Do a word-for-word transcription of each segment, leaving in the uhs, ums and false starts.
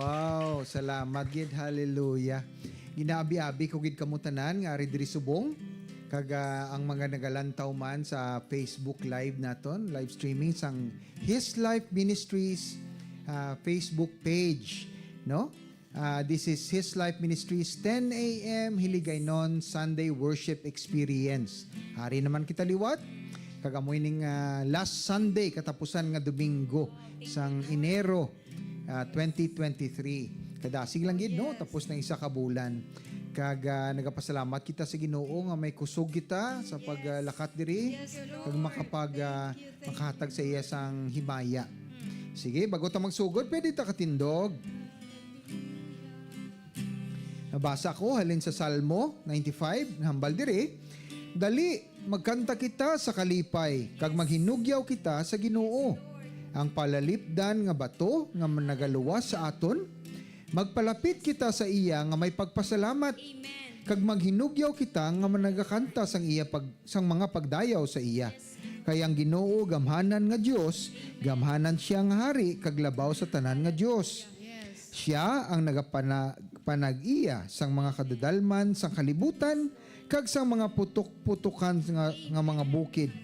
Wow, salamat gid. Hallelujah. Ginaabi-abi ko gid kamo tanan nga ari diri subong, kag, ah, ang mga nagalantaw man sa Facebook Live naton, live streaming sang His Life Ministries, ah, Facebook page, no? Ah, this is His Life Ministries, ten a m Hiligaynon Sunday Worship Experience. Ari naman kita liwat, kag amo ining, ah, last Sunday, katapusan nga Domingo sang Enero, ah, twenty twenty-three. Kadasig lang gid, no? Yes. Tapos na isa ka bulan. Kag, ah, nagapasalamat kita sa Ginoo nga may kusog kita sa pag, ah, lakat diri. Yes, kag Lord. makapag, ah, Thank you, thank you. makahatag sa iya sang himaya. Mm. Sige, bago ta magsugod, pwede ta katindog. Nabasa ko halin sa Salmo ninety-five, nga hambal diri, "Dali, magkanta kita sa kalipay, kag maghinugyaw kita sa Ginoo. Ang palalipdan nga bato nga nagaluwas sa aton, magpalapit kita sa iya nga may pagpasalamat, Amen. kag maghinugyaw kita nga managakanta sang iya pag-, sang mga pagdayaw sa iya. Yes. Kay ang Ginoo gamhanan nga Dios, gamhanan sia nga hari, kag labaw sa tanan nga dios. Yes. Sia ang nagapana-, panag-iya sang mga kadadalman sang kalibutan, kag sang mga putok-putokan nga, nga mga bukid.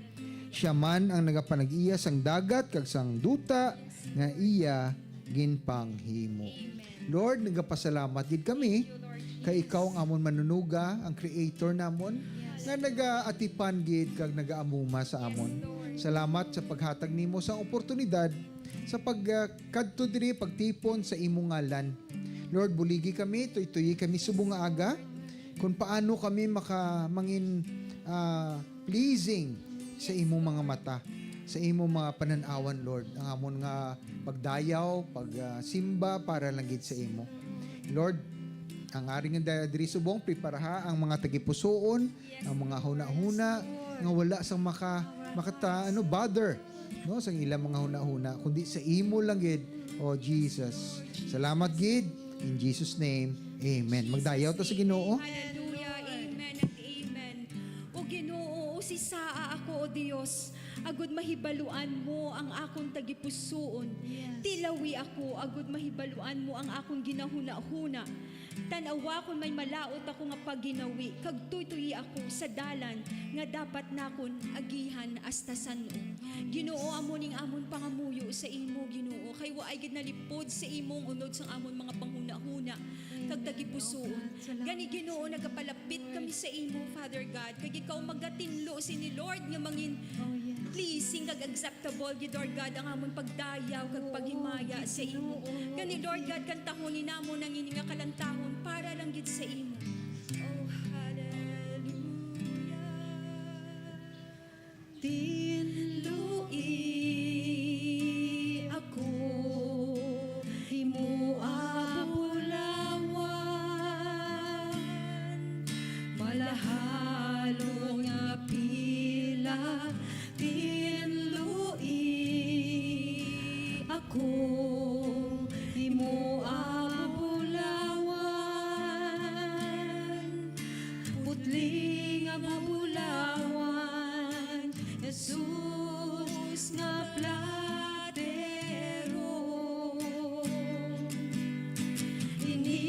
Sia man ang nagapanag-iya sang dagat kag sang duta nga iya ginpanghimo." Amen. Lord, nagapasalamat gid kami Thank you, Lord kay Jesus. Ikaw ang amon manunuga, ang creator namon, Yes. nga nagaatipan gid kag nagaamuma sa amon. Yes, Lord. Salamat sa paghatag nimo sa oportunidad sa pag, ah, kadto diri, pagtipon sa imong ngalan. Lord, buligi kami, tuytoyi kami subong nga aga, kung paano kami maka-, mangin, ah, pleasing sa imong mga mata, sa imong mga panan-awan, Lord. Ang amon nga pagdayaw, pag, ah, simba para lang gid sa imo. Lord, ang ari nga da-, diri subong, preparaha ang mga tagipusoon, ang mga hunahuna nga wala sang maka-, makata-, ano, bother, no, sang ilang mga hunahuna, kundi sa imo lang gid, oh Jesus. Salamat gid. In Jesus' name, amen. Magdayaw ta sa Ginoo. Hallelujah. Amen and amen. O Ginoo, usisaa ako, O Dios, agud mahibaluan mo ang akon tagipusoon. Yes. Tilawi ako, agud mahibaluan mo ang akon ginahunahuna. Tan-awa kon may malaut ako nga pagginawi, kag tuytoyi ako sa dalan nga dapat nakon agihan hasta san-o. Ginoo, amo ning amon pangamuyo sa imo, Ginoo, kay waay gid nalipod sa imong unod sang amon mga panghunahuna kag tagipusoon. Salamat. Gani, Ginoo, nagapalapit kami sa imo, Father God, kag ikaw magatinlo sini, Lord, nga mangin Oh, yes. pleasing kag acceptable gid, Lord God, ang amon pagdayaw kag Oo, paghimaya sa imo. Ginoo. Gani, Lord God, kantahon ni namon ang ini nga kalantahon para lang gid sa imo. Oh, hallelujah. Tinloi ako, himoa bulawan, malahalon nga pila. Tinloi ako, himoa bulawan, putli nga bulawan, Jesus nga platero. Ini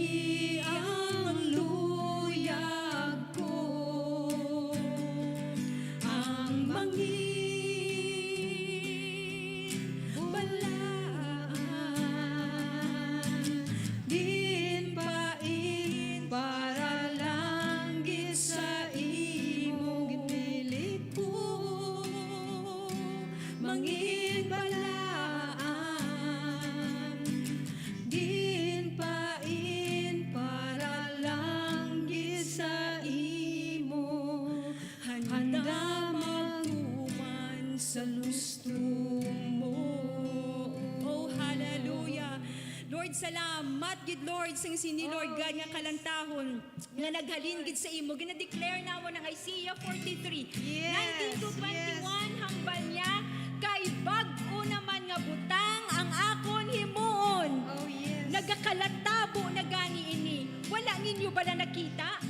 ang luyag ko, ang mangin balaan, ginpain para lang gid sa imo. Ginpili ko, mangin balaan, ginpain para lang gid sa imo. Handa magtuman sa gusto mo. Oh, hallelujah. Lord, salamat gid, Lord, sang sini, Lord God, nga kalantahon nga naghalin gid sa imo. Gina-declare namon ang Isaiah forty-three, Yes, nineteen to twenty-one, yes. Hambal niya, "Kay bag-o naman nga butang ang akon himuon." Oh, yes. Nagakalatabo na gani ini. Wala ninyo bala nakita?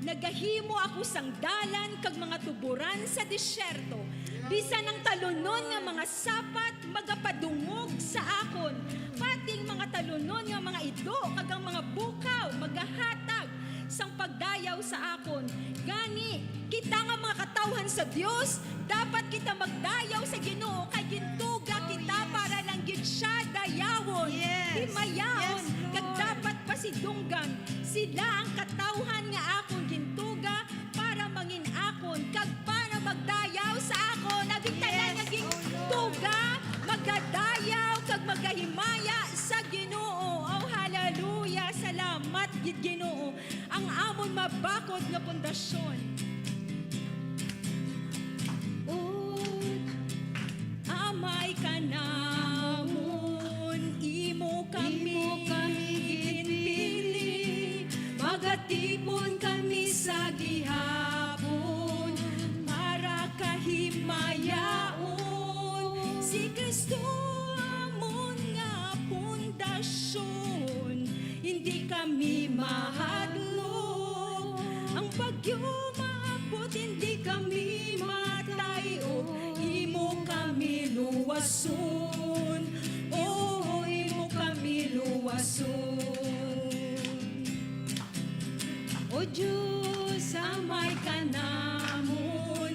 Nagahimo ako sang dalan kag mga tuboran sa disyerto, Bisan ang talunon nga mga sapat magapadungog sa akon, pati ang mga talunon nga mga ido kag ang mga bukaw magahatag sang pagdayaw sa akon. Gani, kita nga mga katawhan sa Dios, dapat kita magdayaw sa Ginoo, kay gintuga kita para lang gid siya dayawon, Yes. himayaon, Yes, kag Lord. dapat pasidunggan. Sila ang katawhan nga akon gintuga para mangin-akon kag para magdayaw sa akon. Abing tanan Yes, nga gin-, oh Lord. tuga, magadayaw kag magahimaya sa Ginoo. Oh, hallelujah! Salamat gid, Ginoo. Ang amon mabakod nga pundasyon. Amay ka namon, imo kami Imo kami ginpili. Magatipon kami sa gihapon para kahimayaon. Si Cristo amon nga pundasyon, hindi kami mahadlok. Ang bagyo maabot, hindi kami matay-o. Imo kami luwason, o imo kami luwason. O Dios, amay ka namon,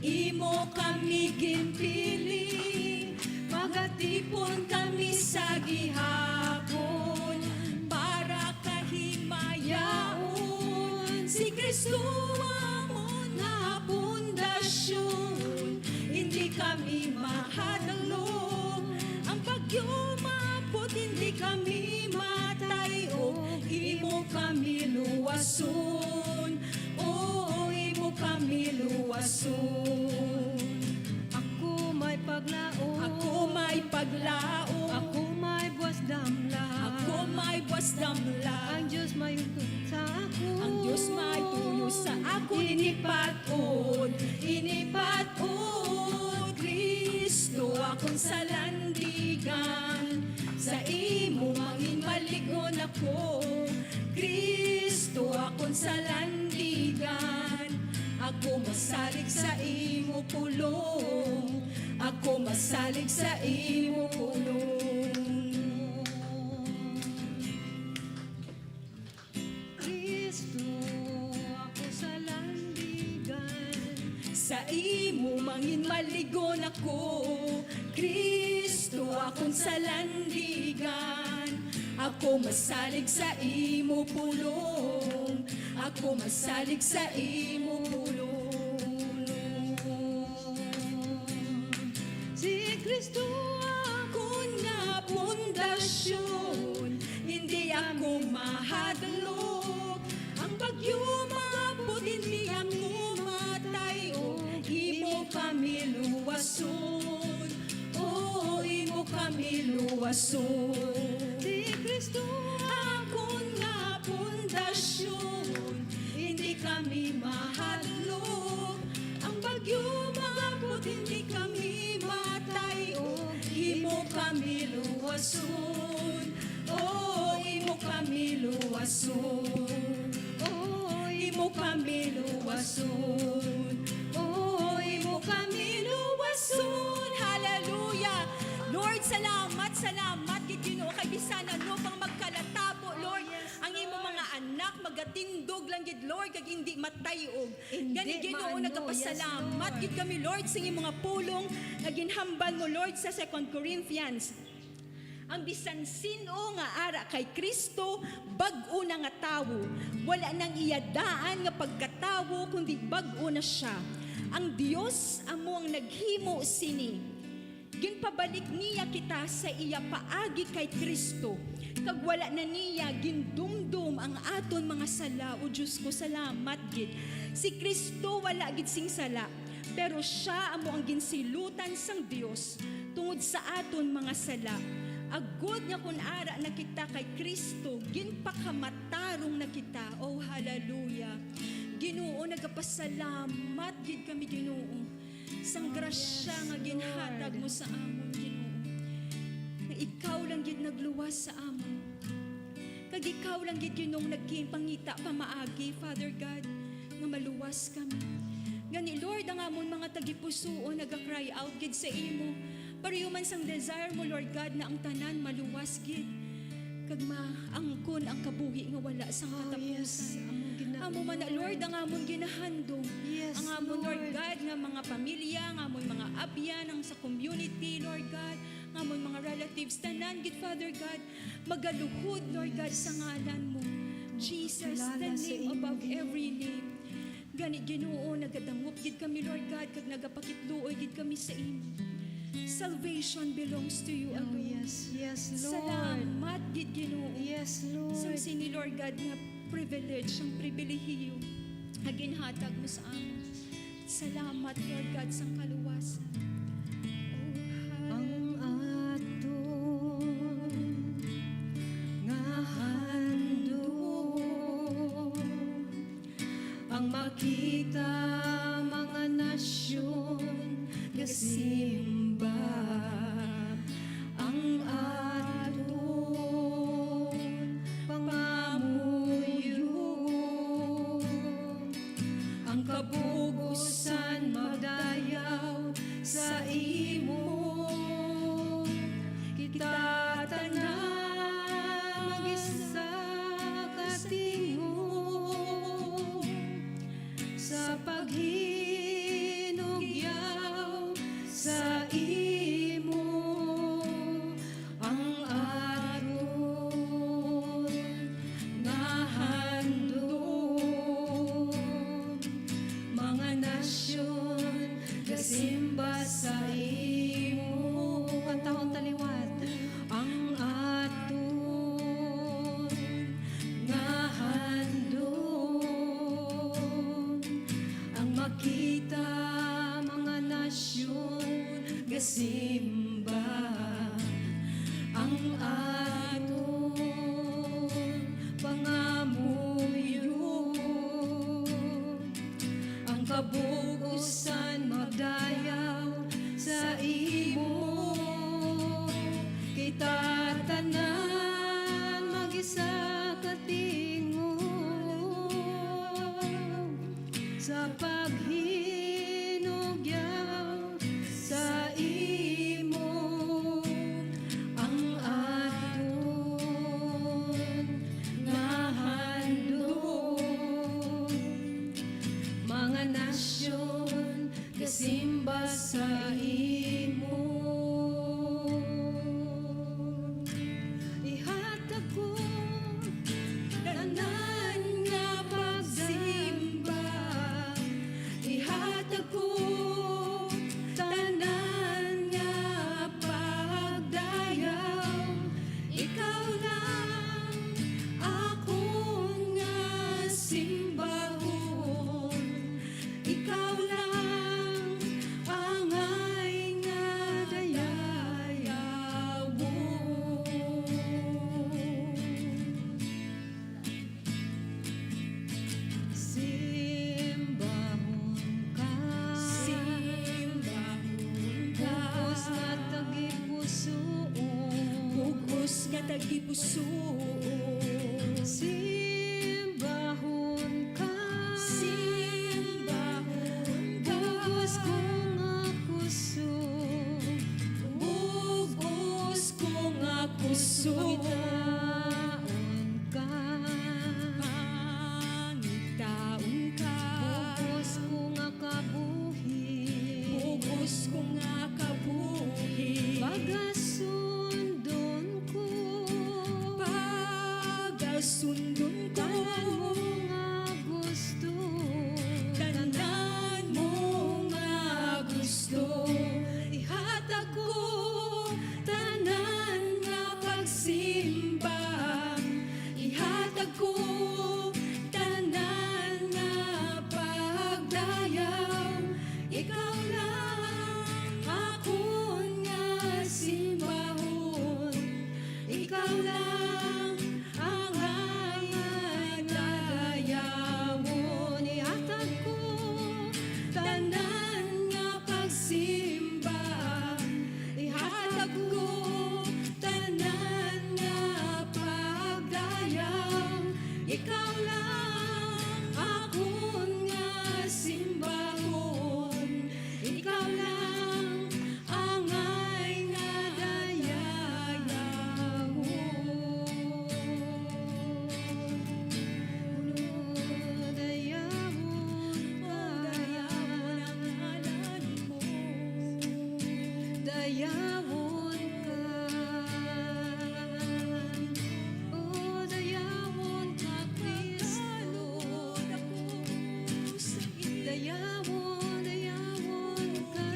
imo kami ginpili. Magatipon kami sa gihapon para kahimayaon. Si Cristo amon nga pundasyon, hindi kami mahadlok. Ang bagyo maabot, hindi kami matay-o. Imo kami luwason, o imo kami luwason. Ako may paglaom. Ako may paglaom. Ako may buwas damlag. Ako may buwas damlag. Ang Dios may hutod sa akon. Ang Dios may tuyo sa akon. Inipat-od, inipat-od, Cristo, akon salandigan. Sa imo mangin maligon ako, Cristo, akon salandigan. Ako masalig sa imo pulong. Ako masalig sa imo pulong. Cristo, ako salandigan. Sa imo mangin maligon ako, Cristo, akon salandigan. Ako masalig sa imo pulong. Ako masalig sa imo pulong. Si Cristo akon nga pundasyon, hindi ako mahadlok. Ang bagyo maabot, hindi ako matay-o. Imo kami luwason, o imo kami luwason. Si Cristo akon nga pundasyon, hindi kami mahadlok. Ang bagyo maabot, hindi kami matay-o. Imo kami luwason, o imo kami luwason. O imo kami luwason, o imo kami luwason. Hallelujah! Lord, salamat, salamat gid, Ginoo, kay bisan ano pang magkalatabo, Lord, Yes, ang imo Lord. mga anak magatindog lang gid, Lord, kag hindi matay-og. Hindi Gani, Ginoo, maano. Yes, nagapasalamat Lord. gid kami, Lord, sa imong mga pulong nga ginhambal mo, Lord, sa Second Corinthians. Ang bisan sin-o nga ara kay Cristo, bag-o na nga tawo. Wala nang iya daan nga pagkatawo, kundi bag-o na sia. Ang Dios amo ang naghimo sini. Ginpabalik niya kita sa iya paagi kay Cristo, kag wala na niya gindumdom ang aton mga sala. O Dios ko, salamat gid. Si Cristo wala gid sing sala, pero sia amo ang ginsilutan sang Dios tungod sa aton mga sala, agod nga kun ara na kita kay Cristo, ginpakamatarong na kita. Oh, hallelujah! Ginoo, nagapasalamat gid kami, Ginoo, sang grasya nga ginhatag mo sa amon, Ginoo, nga ikaw lang gid nagluwas sa amon. Kag ikaw lang gid, Ginoo, nagpangita pamaagi, Father God, nga maluwas kami. Gani, Lord, ang amon mga tagipusoon naga-cry out gid sa imo. Pareho man sang desire mo, Lord God, na ang tanan maluwas gid kag maangkon ang kabuhi nga wala sang Oh, yes. katapusan. Among ginagawa, Amo man na, Lord, Lord. ang amon ginahandom. Yes, Ang amon, Lord Lord. God, nga mga pamilya, ang amon mga abyan, ang sa community, Lord God, ang amon mga relatives, tanan gid, Father God, magaluhod, Lord God, sa Yes. ngalan mo. Jesus, Kilala the sa name imo above every name. Gani, Ginoo, nagadangop gid kami, Lord God, kag nagapakitluoy gid kami sa imo. Salvation belongs to you Oh, alone. yes. Yes, Lord. Salamat gid, Ginoo. Yes, Lord. Sang sini, Lord God, nga privilege, ang pribilehiyo nga ginhatag mo sa amin. Salamat, Lord God, sang kaluwasan. Ang aton nga handom, ang makita mga nasyon gasimba, ang aton pangamuyo, ang kabug-usan magdayaw sa imo. Kita tanan mag-isa ka tingog sa paghinugyaw sa imo. Ang aton nga handom, mga nasyon gasimba sa imo. Kantahon ta liwat. Ang aton nga handom, ang makita mga nasyon gasimba, ang aton pangamuyo, ang kabug-usan magdayaw sa imo. Kita tanan mag-isa ka tingog sa paghinugyaw sa imo. Ang aton nga handom, mga nasyon gasimba sa imo. Ihatag ko tanan nga pagsimba, ihatag ko tanan nga pagdayaw. Ikaw lang akon nga simbahon, ikaw lang angay nga dayawon. Simbahon ka. Simbahon ka. Bug-os nga tagipusoon. Bug-os nga tagipusoon. Simbahon ka. Simbahon ka. Bug-os ko nga kusog. Bug-os ko nga kusog. Pangitaon ka. Pangitaon ka. Bug-os ko nga kabuhi. Bug-os ko nga kabuhi. Pagasundon ko. Pagasundon ko. Tanan mo nga gusto. Tanan mo nga gusto. Ihatag ko tanan nga pagsimba. Dayawon ka. O, dayawon ka, Kristo. Dayawon, dayawon ka.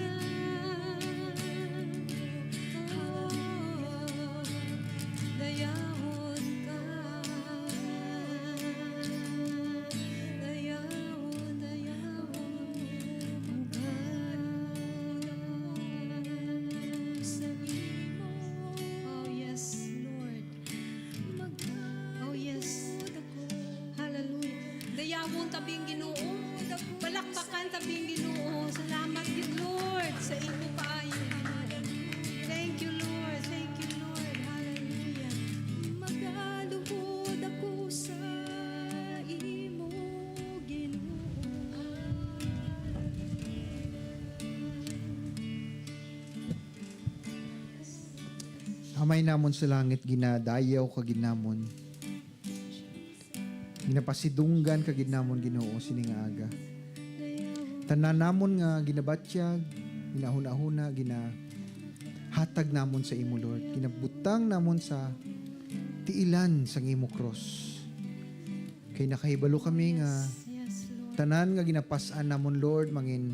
O, dayawon ka. Dayawon, dayawon ka. Oh, yes, Lord. Oh, yes. Hallelujah. Dayawon ta bing Ginoo. Palakpakan ta bing Ginoo. Salamat gid, Lord, sa imo kaayo. Thank you, Lord. Thank you, Lord. Hallelujah. Magaluhod ako sa imo, Ginoo. Amay namon sa langit, ginadayaw ka gid namon. Ginapasidunggan ka gid namon, Ginoo, sini nga aga. Tanan namon nga ginabatyag, ginahunahuna, ginahatag namon sa imo, Lord. Ginabutang namon sa tiilan sang imo krus. Kay nakahibalo kami nga Yes, yes, Lord. tanan nga ginapas-an namon, Lord, mangin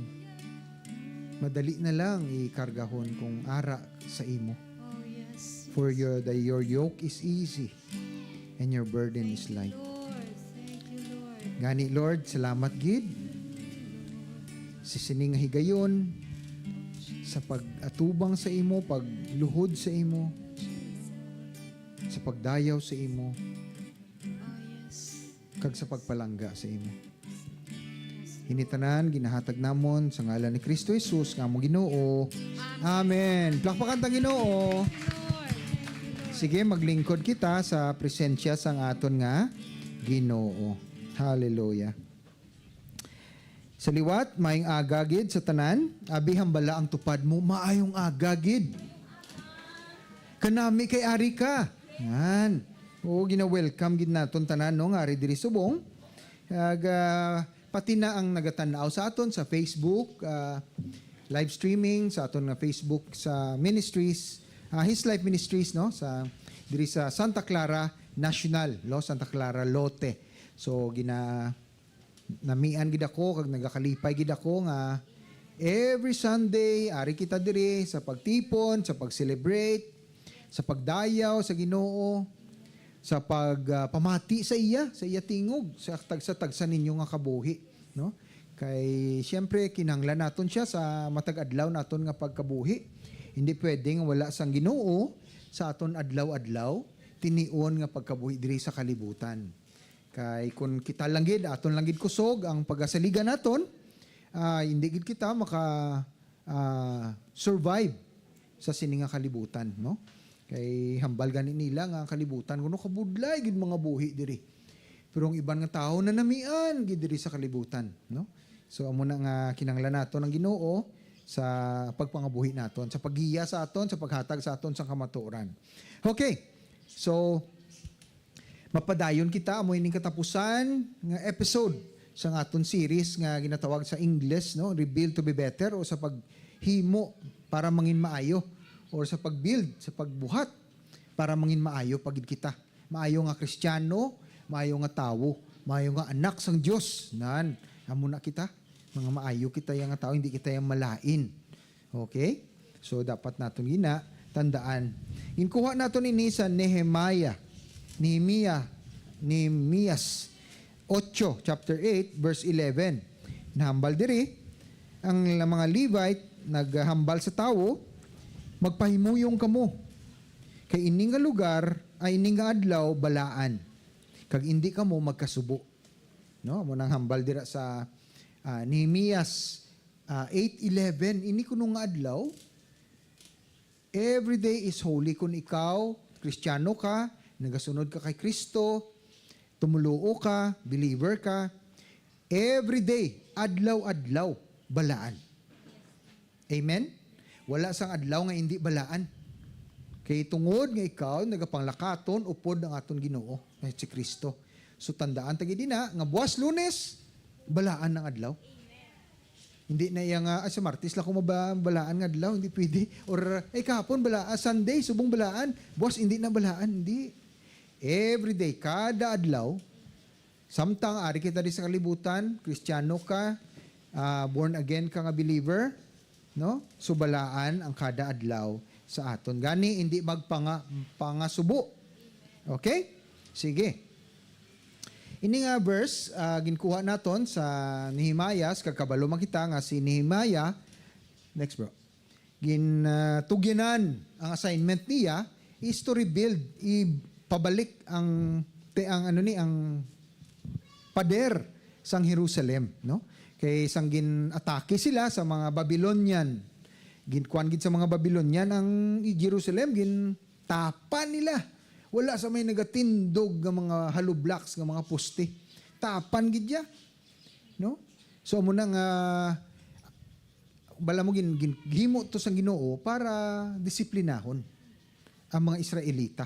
madali na lang ikargahon kung ara sa imo. Oh, yes, For yes. your, the, your yoke is easy and your burden is Thank you, light. Lord. Thank you, Lord. Gani, Lord, salamat gid sa sini nga higayon, sa pag-atubang sa imo, pagluhod sa imo, sa pagdayaw sa imo, Oh, yes. kag sa pagpalangga sa imo. Ini tanan ginahatag namon sa ngalan ni Kristo Jesus nga among Ginoo. Amen. Plakpakan ta Ginoo. Sige, maglingkod kita sa presensya sang aton nga Ginoo. Hallelujah. Sa liwat, maayong aga gid sa tanan. Abi, hambala ang tupad mo, maayong aga gid. Kanami kay ari ka. Yan. Oo, gina-welcome gid naton tanan, no, nga ari diri subong. Kag, ah, pati na ang nagatan-aw sa aton sa Facebook, ah, live streaming sa aton nga Facebook sa Ministries, ah, His Life Ministries, no, sa diri sa Santa Clara National, no, Santa Clara, Lote. So, gina-, namian gid ako kag nagakalipay gid ako nga every Sunday ari kita diri sa pagtipon, sa pag-celebrate, sa pagdayaw sa Ginoo, sa pag, ah, pamati sa iya, sa iya tingog, sa tagsa-tagsa ninyo nga kabuhi, no? Kay siyempre kinahanglan naton siya sa matag adlaw naton nga pagkabuhi. Hindi pwede nga wala sang Ginoo sa aton adlaw-adlaw tinion nga pagkabuhi diri sa kalibutan. Kay kun kita lang gid, aton lang gid kusog ang pagasaligan naton, ah, hindi gid kita maka, ah, survive sa sini nga kalibutan, no? Kay hambal gani nila nga ang kalibutan kuno kabudlay gid mga buhi diri. Pero ang iban nga tawo nanamian gid diri sa kalibutan, no? So amo na nga kinahanglan naton ang Ginoo sa pagpangabuhi naton, sa paggiya sa aton, sa paghatag sa aton sang kamatuoran. Okay. So, mapadayon kita, amo ining katapusan nga episode sa aton series nga ginatawag sa English, no, Rebuild to be Better, o sa paghimo para mangin maayo, or sa pag-build, sa pagbuhat para mangin maayo pa gid kita. Maayo nga Kristiyano, maayo nga tawo, maayo nga anak sang Dios. Nan, amo na kita. Mga maayo kita yang nga tawo, hindi kita yang malain. Okay? So, dapat naton gina tandaan. Ginkuha naton ini sa Nehemiah, Nehemiah, Nehemias eight, chapter eight, verse eleven. Nahambal diri, ang mga Levite naghambal sa tawo, "Magpahimuyong kamo, kay ini nga lugar, ay, ini nga adlaw, balaan, kag indi kamo magkasubo." No? Amo nang hambal dira sa, ah, Nehemias, ah, eight eleven. Ini kuno nga adlaw, every day is holy. Kung ikaw, Kristiyano ka, nagasunod ka kay Kristo, tumuluo ka, believer ka, every day, adlaw-adlaw, balaan. Amen? Wala sang adlaw nga indi balaan. Kay tungod nga ikaw nagapanglakaton upod ang aton Ginoo nga si Kristo. So, tandaan ta gid ina nga buwas Lunes, balaan ang adlaw. Hindi na iya nga, "Ah, sa Martes lang ko maba-, balaan nga adlaw." Hindi pwede. Or, "Ay, kahapon bala, ah, Sunday, subong balaan." Buwas, hindi na balaan. Hindi. Every day, kada adlaw, samtang ari kita di sa kalibutan, Kristiyano ka, ah, born again ka nga believer, no? So, balaan ang kada adlaw sa aton. Gani, hindi magpanga-, pangasubo. Okay? Sige. Ini nga verse, ah, ginkuha naton sa Nehemiah, kag kabalo man kita nga si Nehemiah, next, bro. Gin, ah, tugyanan ang assignment niya is to rebuild, ipabalik ang, te-, ang ano ni, ang pader sang Jerusalem, no? Kay sang gin-atake sila sa mga Babylonian, ginkuan gid sa mga Babylonian ang Jerusalem, gintapan nila. Wala sa may nagatindog nga mga hollow blocks nga mga poste. Tapan gid ya, no? So, amo na nga, bala mo gin-, gin-, gihimo to sang Ginoo para disiplinahon ang mga Israelita,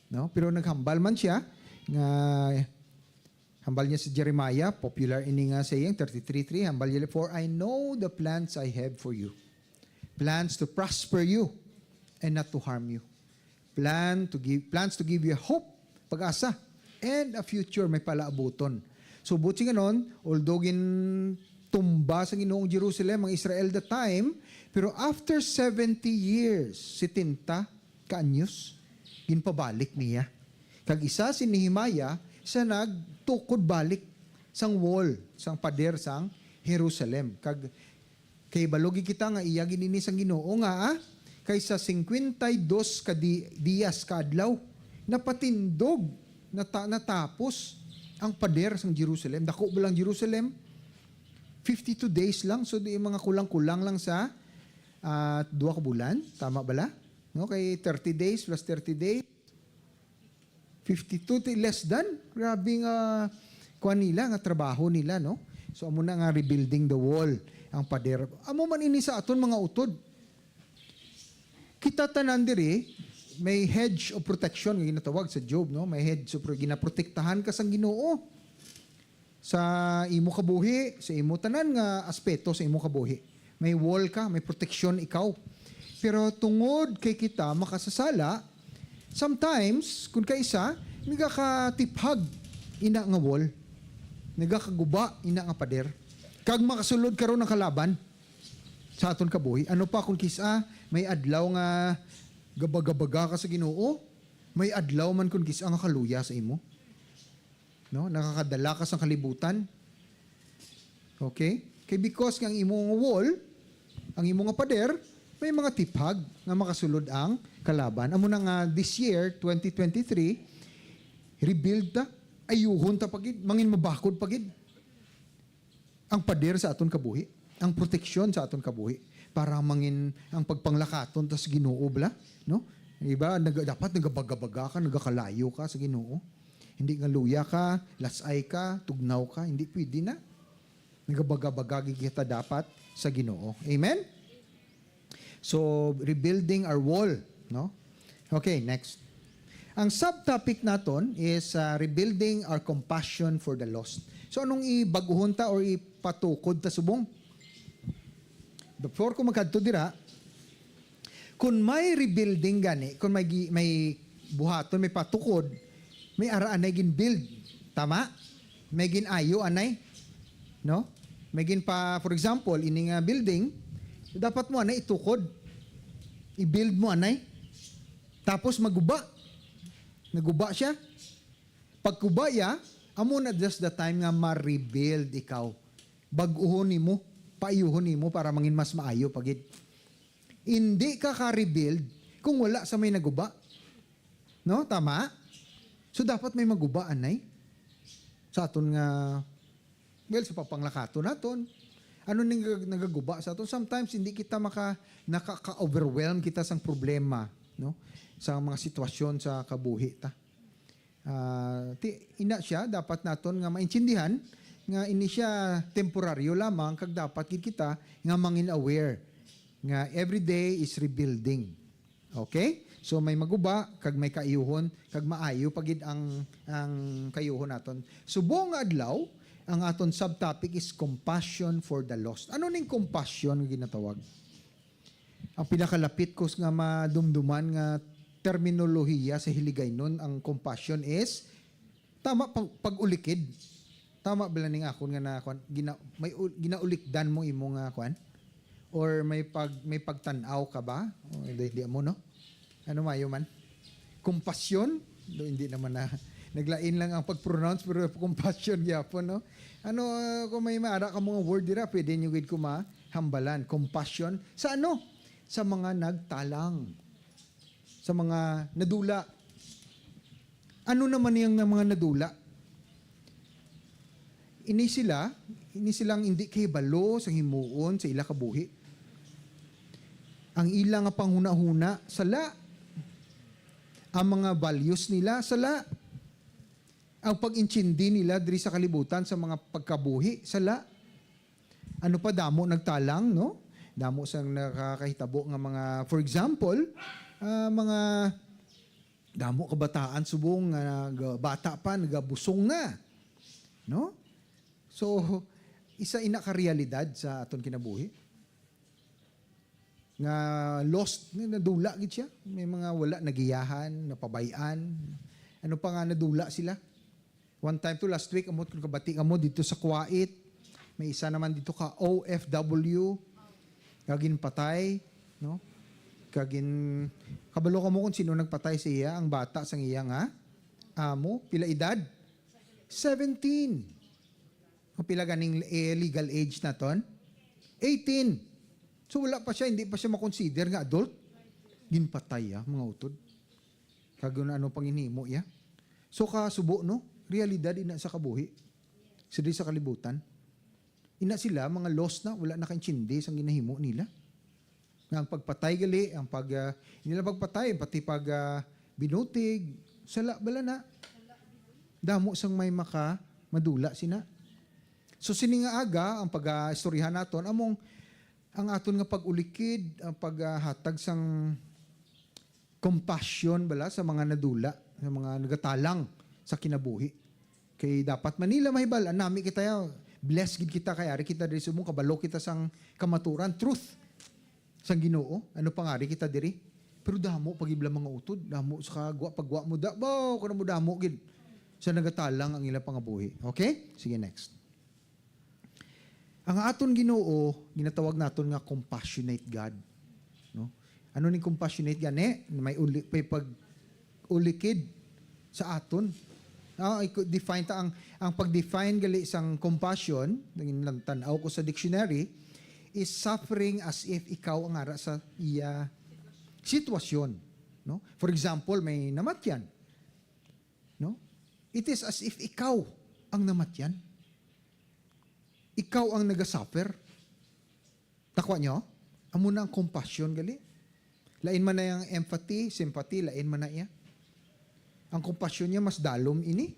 no? Pero naghambal man siya nga, hambal niya si Jeremiah, popular ini nga saying, thirty-three three, hambal niya, "For I know the plans I have for you, plans to prosper you and not to harm you, plan to give, plans to give you a hope," pag-asa, "and a future," may palaabuton. So, buot silingon, although gintumba sa Ginoo ang Jerusalem, ang Israel the time, pero after seventy years, setenta ka anyos, ginpabalik niya. Kag isa si Nehemiah sa nagtukod balik sang wall, sang pader sang Jerusalem. Kag kay balo gid kita nga iya gid ini sang Ginoo nga, ah, kay sa cincuenta y dos ka di-, diyas ka adlaw, napatindog, nata-, natapos ang pader sang Jerusalem. Dako ba lang Jerusalem? Fifty-two days lang, so di mga kulang-kulang lang sa, ah, duha ka bulan. Tama bala? No, kay thirty days plus thirty days, fifty-two ti less than. Grabe nga kuan nila, nga trabaho nila, no? So, amo na nga rebuilding the wall ang pader. Amo man ini sa aton mga utod. Kita tanan diri may hedge of protection nga ginatawag sa Job, no? May hedge of pro-, ginaprotektahan ka sang Ginoo sa imo kabuhi, sa imo tanan nga aspeto sa imo kabuhi. May wall ka, may proteksyon ikaw. Pero tungod kay kita makasasala, sometimes, kun kaisa, nagakatiphag ina nga wall. Nagakaguba ina nga pader. Kag makasulod karon ang kalaban sa aton kabuhi. Ano pa kung kis-a may adlaw nga gabaga-baga ka sa Ginoo? May adlaw man kung kis-a nga kaluya sa imo? No? Nakakadala ka sa kalibutan. Okay? Kay because nga ang imo nga wall, ang imo nga pader, may mga tiphag nga makasulod ang kalaban. Amo na nga this year, twenty twenty-three, rebuild ta, ayuhon ta pa gid, mangin mabakod pa gid ang pader sa aton kabuhi, ang proteksyon sa aton kabuhi, para mangin ang pagpanglakaton ta sa Ginoo bala, no? Iba, nag-, dapat nagabaga-baga ka, nagakalayo ka sa Ginoo. Hindi nga luya ka, lasay ka, tugnaw ka, hindi pwede na. Nagabaga-baga gid kita dapat sa Ginoo. Amen? So, rebuilding our wall, no? Okay, next. Ang subtopic naton is, uh, rebuilding our compassion for the lost. So, anong ibag-uhon ta or ipatukod ta subong? Before ko magkadto dira, kung may rebuilding gani, kung may gi-, may buhaton, may patukod, may ara anay gin-build. Tama? May gin-ayo anay. No? May gin pa, for example, ini nga building, dapat mo anay itukod. I-build mo anay. Tapos maguba. Naguba siya. Pagkuba ya, amo na just the time nga ma-rebuild ikaw. Bag-uhon nimo, paayuhon nimo para mangin mas maayo pa gid. Hindi ka ka-rebuild kung wala sa may naguba. No? Tama? So, dapat may maguba anay sa aton nga, well, sa papanglakaton naton. Ano ning nag-, nagaguba sa aton? Sometimes, hindi kita maka-, nakaka-overwhelm kita sang problema, no? Sa mga sitwasyon sa kabuhi ta. Ah, ti-, ina siya, dapat naton nga maintindihan nga ini siya temporaryo lamang, kag dapat gid kita nga mangin aware nga every day is rebuilding. Okay? So, may maguba, kag may kaayuhon, kag maayo pa gid ang, ang kaayuhon naton. Subong nga adlaw, Ang aton subtopic is compassion for the lost. Ano ning compassion nga ginatawag? Ang pinakalapit ko nga madumduman nga terminolohiya sa Hiligaynon, ang compassion is, tama, pag, pag-ulikid. Tama ba ning akon nga na, kwan, gina-, may u-, ginaulikdan mo imo nga, kwan? Or may pag-, may pagtan-aw ka ba? O, hindi, hindi mo, no? Ano mayo man? Compassion? Do, hindi naman na, naglain lang ang pag-pronounce, pero compassion gyapon, no? Ano, uh, kung may maara ka mga word dira, pwede nyo gid ko mahambalan. Compassion. Sa ano? Sa mga nagtalang. Sa mga nadula. Ano naman yang na mga nadula? Ini sila, ini silang hindi kahibalo sa himuon sa ila kabuhi. Ang ila nga panghunahuna, sala. Ang mga values nila, sala. Ang pag-intindi nila diri sa kalibutan sa mga pagkabuhi, sala. Ano pa, damo nagtalang, no? Damo sang nakakahitabo nga mga, for example, ah, mga damo kabataan subong nga nag-, bata pa, nagabusong na, no? So, isa ina ka realidad sa aton kinabuhi. Nga lost, nga nadula gid siya. May mga wala nagiyahan, napabay-an. Ano pa nga nadula sila? One time to last week, amo kung kabati kamo dito sa Kuwait. May isa naman dito ka O F W. Nga ginpatay, no? Kagin, kabalo kamo kung sino nagpatay sa iya, ang bata sang iya nga amo, pila edad? Seventeen. Ang pila ganing, eh, legal age naton? Eighteen. So, wala pa siya, hindi pa siya makonsider nga adult. Ginpatay, ah, mga utod. Kag ano pang ginhimo iya. So, kasubo, no? Realidad ina sa kabuhi. Sa di sa kalibutan. Ina sila, mga lost na, wala nakaintindi sang ginahimo nila. Nga ang pagpatay gali, ang pag, ah, hindi lang pagpatay, pati pag, ah, binutig, sala bala na. Damo sang may maka madula sina. So, sini nga aga, ang pag-istoryahan naton, among ang aton nga pag-ulikid, ang paghatag sang compassion bala sa mga nadula, sa mga nagatalang sa kinabuhi. Kay dapat man nila mahibal-an, nami kita, blessed gid kita kay ari kita diri subong, kabalo kita sang kamaturan, truth sang Ginoo. Ano pa nga ari kita diri? Pero damo pa gid bala mga utod, damo sa kagwa pagwa mo da, baw, kuno mo damo gid sa nagatalang ang ilang pangabuhi. Okay? Sige, next. Ang aton Ginoo, ginatawag naton nga compassionate God, no? Ano ning compassionate gani? May uli-, may pag-ulikid sa aton. Ah, i-, define ta ang, ang pag-define gali sang compassion, nangin lang tan-aw ko sa dictionary, is suffering as if ikaw ang ara sa iya sitwasyon, no? For example, may namatyan, no? It is as if ikaw ang namatyan. Ikaw ang nagasuffer. Takwa nyo? Amo na ang compassion gali. Lain man na ang empathy, sympathy, lain man na iya. Ang compassion niya mas dalom ini.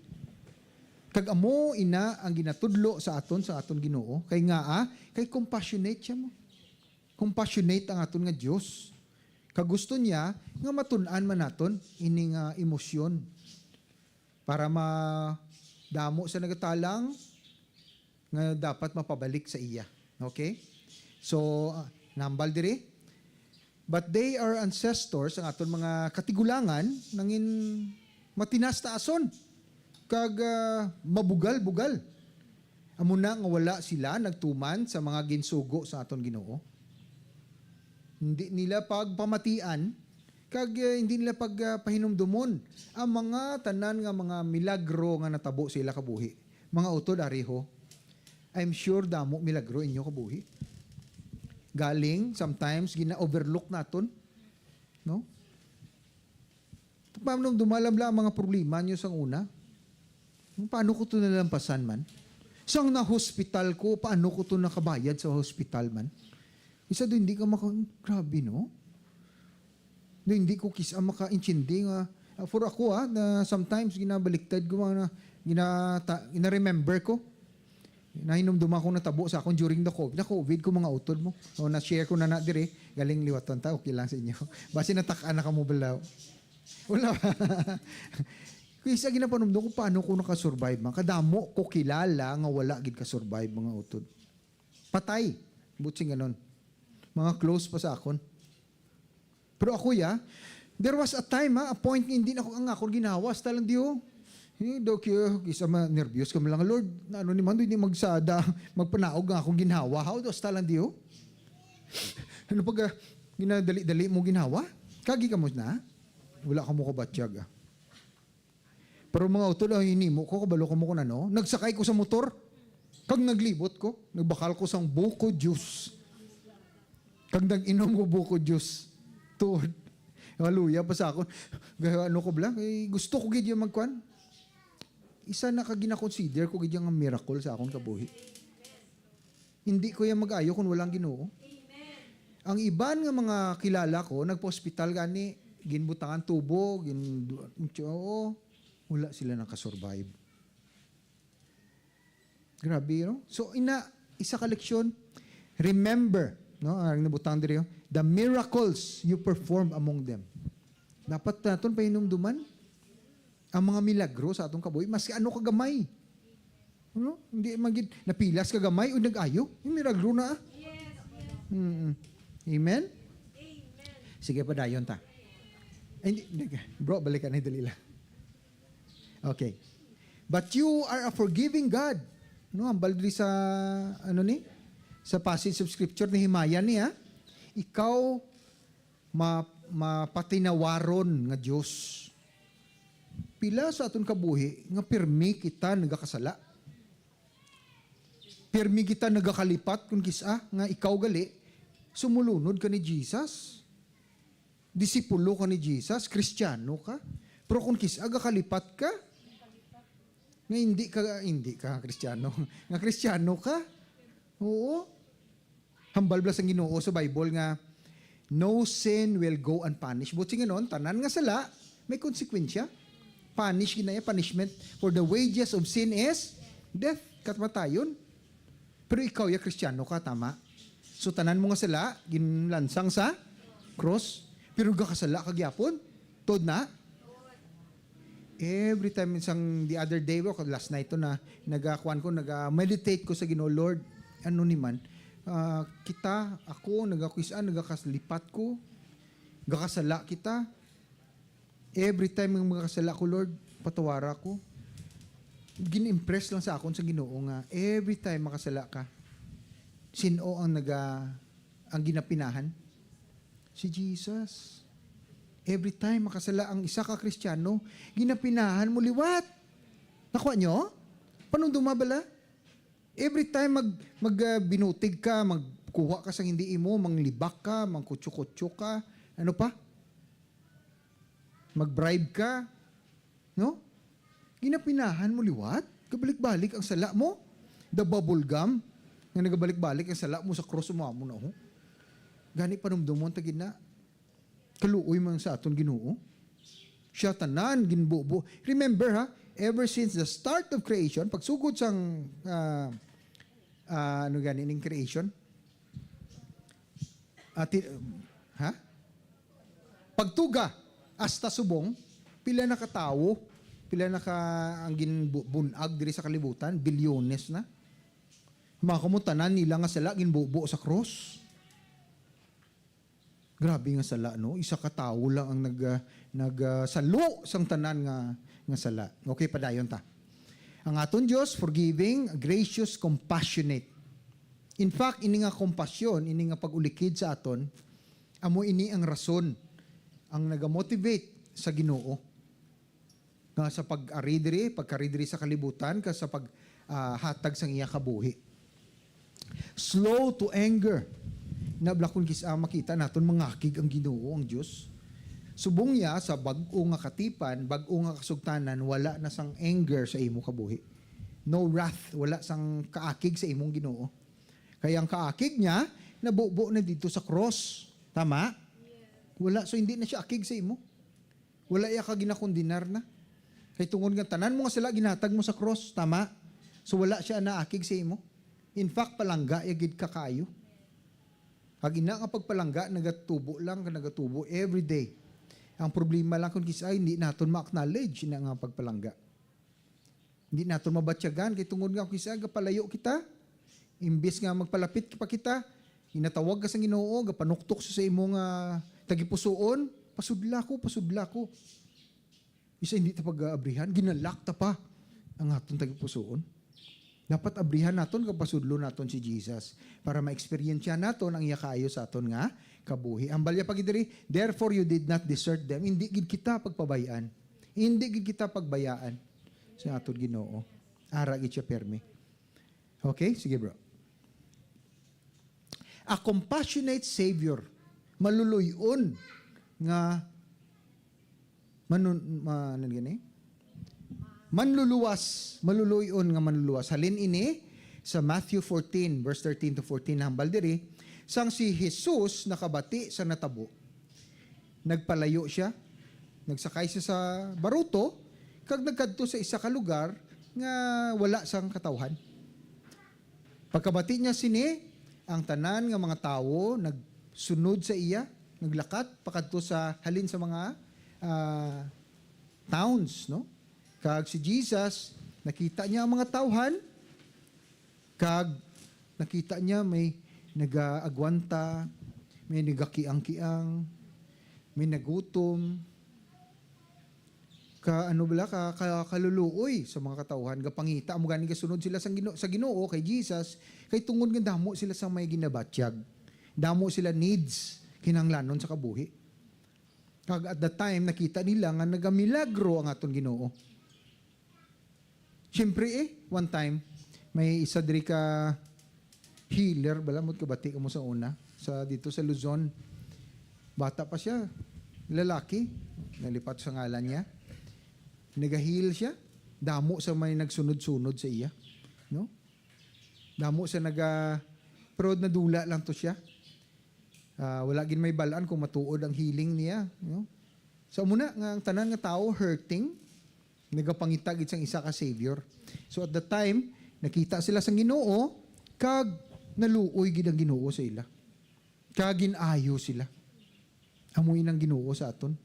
Kag amo ina ang ginatudlo sa aton, sa aton Ginoo. Kay nga, ah, kay compassionate siya mo. Compassionate ang aton nga Dios. Kag gusto niya nga matun-an man naton ini nga emosyon. Para ma-, damo sa nagatalang nga dapat mapabalik sa iya. Okay? So, ah, nambal diri. But they are ancestors, ang aton mga katigulangan, nangin matinastaason kag, ah, mabugal-bugal. Amo na nga wala sila nagtuman sa mga ginsugo sa aton Ginoo. Hindi nila pagpamatian, kag, ah, hindi nila pag, ah, pahinumdomon ang mga tanan nga mga milagro nga natabo sa ila kabuhi. Mga utod, ari ho, I'm sure damo milagro inyo kabuhi. Galing, sometimes, gina-overlook naton, no? Paano dumalam lang ang mga problema nyo sang una? Paano ko to nalampasan man? Sang na-hospital ko, paano ko to nakabayad sa hospital man? Isa doon, hindi ka maka-, grabe, no? Doon, hindi ko kisa makaintindi nga, ah, for ako, ah, na sometimes, ginabaliktad ko, mga, ginata-, gina-remember ko. Nahinumduma akong natabo sa akon during the COVID. Na-COVID ko, mga utod mo. O, na-share ko na na diri. Galing liwaton ta, okay lang sa inyo. Basi natak-an na kamo balaw. Wala. Kay sa ginapanumdom ko, paano ko nakasurvive, man? Kadamo ko kilala nga wala gid ka-survive, mga utod. Patay. Butsing ganon. Mga close pa sa akon. Pero ako, ya, there was a time, ha, a point nga hindi na ko ang akon ginawa, hasta lang di, oh. Eh, daw kaya, isa ma, nervyos ka man lang, "Lord, na ano ni man, hindi magsada, magpanaog nga akong ginawa, ha?" Hasta lang di, oh. Ano pag, ah, ginadali-dali mo ginawa? Kagi ka mo na? Wala ka mo kabatyag, ah. Pero mga utod, ang hinimo ko, kabalo ko mo kung ano, nagsakay ko sa motor, kag naglibot ko, nagbakal ko sang buko juice. Kag nag-inom ko buko juice. Tuod. Hallelujah, pa sa akon. Gaya ano ko bala, eh, gusto ko gid yung magkuan. Isa na ka gina-consider ko gid yung miracle sa akon kabuhi. Hindi ko yan mag-ayo kung walang Ginoo. Ang iban nga mga kilala ko, nagpa-hospital gani, ginbutangan tubo, gin-, oo, wala sila nakasurvive. Grabe, no? So, ina, isa ka leksyon, remember, no, ang nabutang diri, oh, the miracles you perform among them. Dapat naton pahinumduman ang mga milagro sa atong kabuhi, maski ano kagamay. Ano? Hindi man gid, napilas ka gamay o nag-ayo, yung milagro na, ah. Mm. Amen? Sige, padayon ta. Ay, hindi, hindi. Bro, balikan na, dali lang. Okay. "But you are a forgiving God." No, hambal diri sa, ano ni? Sa passage of scripture ni himaya niya, ikaw ma-, mapatinawaron nga Dios. Pila sa aton kabuhi nga pirmi kita nagakasala? Pirmi kita nagakalipat kung kis-a nga ikaw gali, sumulunod ka ni Jesus. Disipulo ka ni Jesus, Kristiyano ka. Pero kung kis-a gakalipat ka, nga hindi ka, hindi ka Kristiyano, nga Kristiyano ka. Oo. Hambal bala sang Ginoo sa Bible nga, "No sin will go unpunished." Buot silingon, tanan nga sala may konsekwensya. Punish ginaya, punishment. "For the wages of sin is death." Kamatayon. Pero ikaw, ya, Kristiyano ka, tama? So, tanan mo nga sala, ginlansang sa cross. Pero gakasala ka gyapon. Tuod na? Every time, isang the other day, well, last night to na, nagakuan ko, naga-meditate ko sa Ginoo, "Lord, ano ni man? Ah, kita, ako, nagakuis-an, nagakaslipat ko. Gakasala kita. Every time nga makasala ko, Lord, patawara ko." Gin-impress lang sa akon sa Ginoo nga every time makasala ka, sin-o ang naga-, ang ginapinahan? Si Jesus. Every time makasala ang isa ka Kristiyano, ginapinahan mo liwat. Nakuha nyo? Panunduma bala? Every time mag, mag, ah, binutig ka, magkuha ka sang hindi imo, manglibak ka, mangkutsyo-kutsyo ka, ano pa? Mag-bribe ka, no? Ginapinahan mo liwat, gabalik-balik ang sala mo. The bubble gum, nga nagabalik-balik ang sala mo sa cross mo, amo na, oh. Gani panumdumon ta gid na. Kaluoy man sa aton Ginoo. Siya tanan ginbubo. Remember, ha, ever since the start of creation, pagsugod sang, ah, ah, ano gani ning creation? Ati, ha? Pagtuga hasta subong, pila na ka tawo, pila na ka ang ginbun-ag diri sa kalibutan, bilyones na. Mga kamo, tanan nila nga sala ginbubo sa cross. Grabe nga sala, no? Isa ka tawo lang ang nag, ah, nag, ah, salo sang tanan nga, nga sala. Okay, padayon ta. Ang aton Dios, forgiving, gracious, compassionate. In fact, ini nga kompasyon, ini nga pag-ulikid sa aton, amo ini ang rason, ang nagamotivate sa Ginoo nga sa pag-ari diri, pagkari diri sa kalibutan, ka sa pag, ah, hatag sang iya kabuhi. Slow to anger. Nabla kon kis-a makita naton mangakig ang Ginoo, ang Dios. Subong niya sa bag-o nga katipan, bag-o nga kasugtanan, wala na sang anger sa imo kabuhi. No wrath, wala sang kaakig sa imong Ginoo. Kay ang kaakig niya, nabubo na dito sa cross. Tama? Wala, so hindi na siya akig sa imo. Wala iya ka ginakondenar na. Kay tungod nga tanan mo nga sala ginhatag mo sa cross, tama? So wala siya naakig sa imo. In fact, palangga iya gid ka kaayo. Ang ina nga pagpalangga nagatubo lang, nagatubo every day. Ang problema lang kung kis-a hindi naton ma-acknowledge na nga pagpalangga. Hindi naton mabatyagan kay tungod nga kis-a gapalayo kita, imbis nga magpalapit pa kita, ginatawag ka sa Ginoo, gapanuktok sa, sa imong ah, tagipusoon, "Pasudla ko, pasudla ko." Isa hindi ta pag-aabrihan, ginalak ta pa ang aton tagipusoon. Dapat abrihan naton kag pasudlo naton si Jesus para ma-experience naton ang iya kaayo sa aton nga kabuhi. Ang balya pa gid diri, "Therefore you did not desert them." Hindi gid kita pagpabayaan. Hindi gid kita pagbayaan sa aton Ginoo. Ara gid siya permi. Okay? Sige, bro. A compassionate Savior. Maluluy-on nga manun-, ma-, ano gani? Manluluwas, maluluy-on nga manluluwas. Halin ini sa Matthew fourteen, verse thirteen to fourteen, hambal diri, sang si Jesus nakabati sa natabo, nagpalayo sia, nagsakay siya sa baruto, kag nagkadto sa isa ka lugar nga wala sang katawhan. Pagkabati niya sini, ang tanan nga mga tawo nagsunod sa iya, naglakat pakadto sa halin sa mga ah, towns, no? Kag si Jesus, nakita niya ang mga tawhan, kag nakita niya may nagaagwanta, may nagakiang-kiang, may nagutom, ka ano bala ka, ka kaluluoy sa mga katawhan, gapangita mo gani gasunod sila sa Ginoo, sa Ginoo kay Jesus, kay tungod nga damo sila sa may ginabatyag, damo sila needs, kinahanglanon sa kabuhi. Kag at that time, nakita nila nga nagamilagro ang aton Ginoo. Siyempre, eh, one time, may isa diri ka healer, bala mo kabati ka mo sa una, sa, dito sa Luzon. Bata pa siya, lalaki, nalipat sa ngalan niya. Nagahil siya, damo sa may nagsunod-sunod sa iya, no? Damo sa naga, pero nadula lang to siya. Ah, wala gid may balaan kung matuod ang healing niya, no? So, amo na nga ang tanan nga tawo hurting, nagapangita gid sang isa ka savior. So, at the time, nakita sila sang Ginoo, kag naluoy gid ang Ginoo sa ila. Kag gin-ayo sila. Amo inang Ginoo sa aton.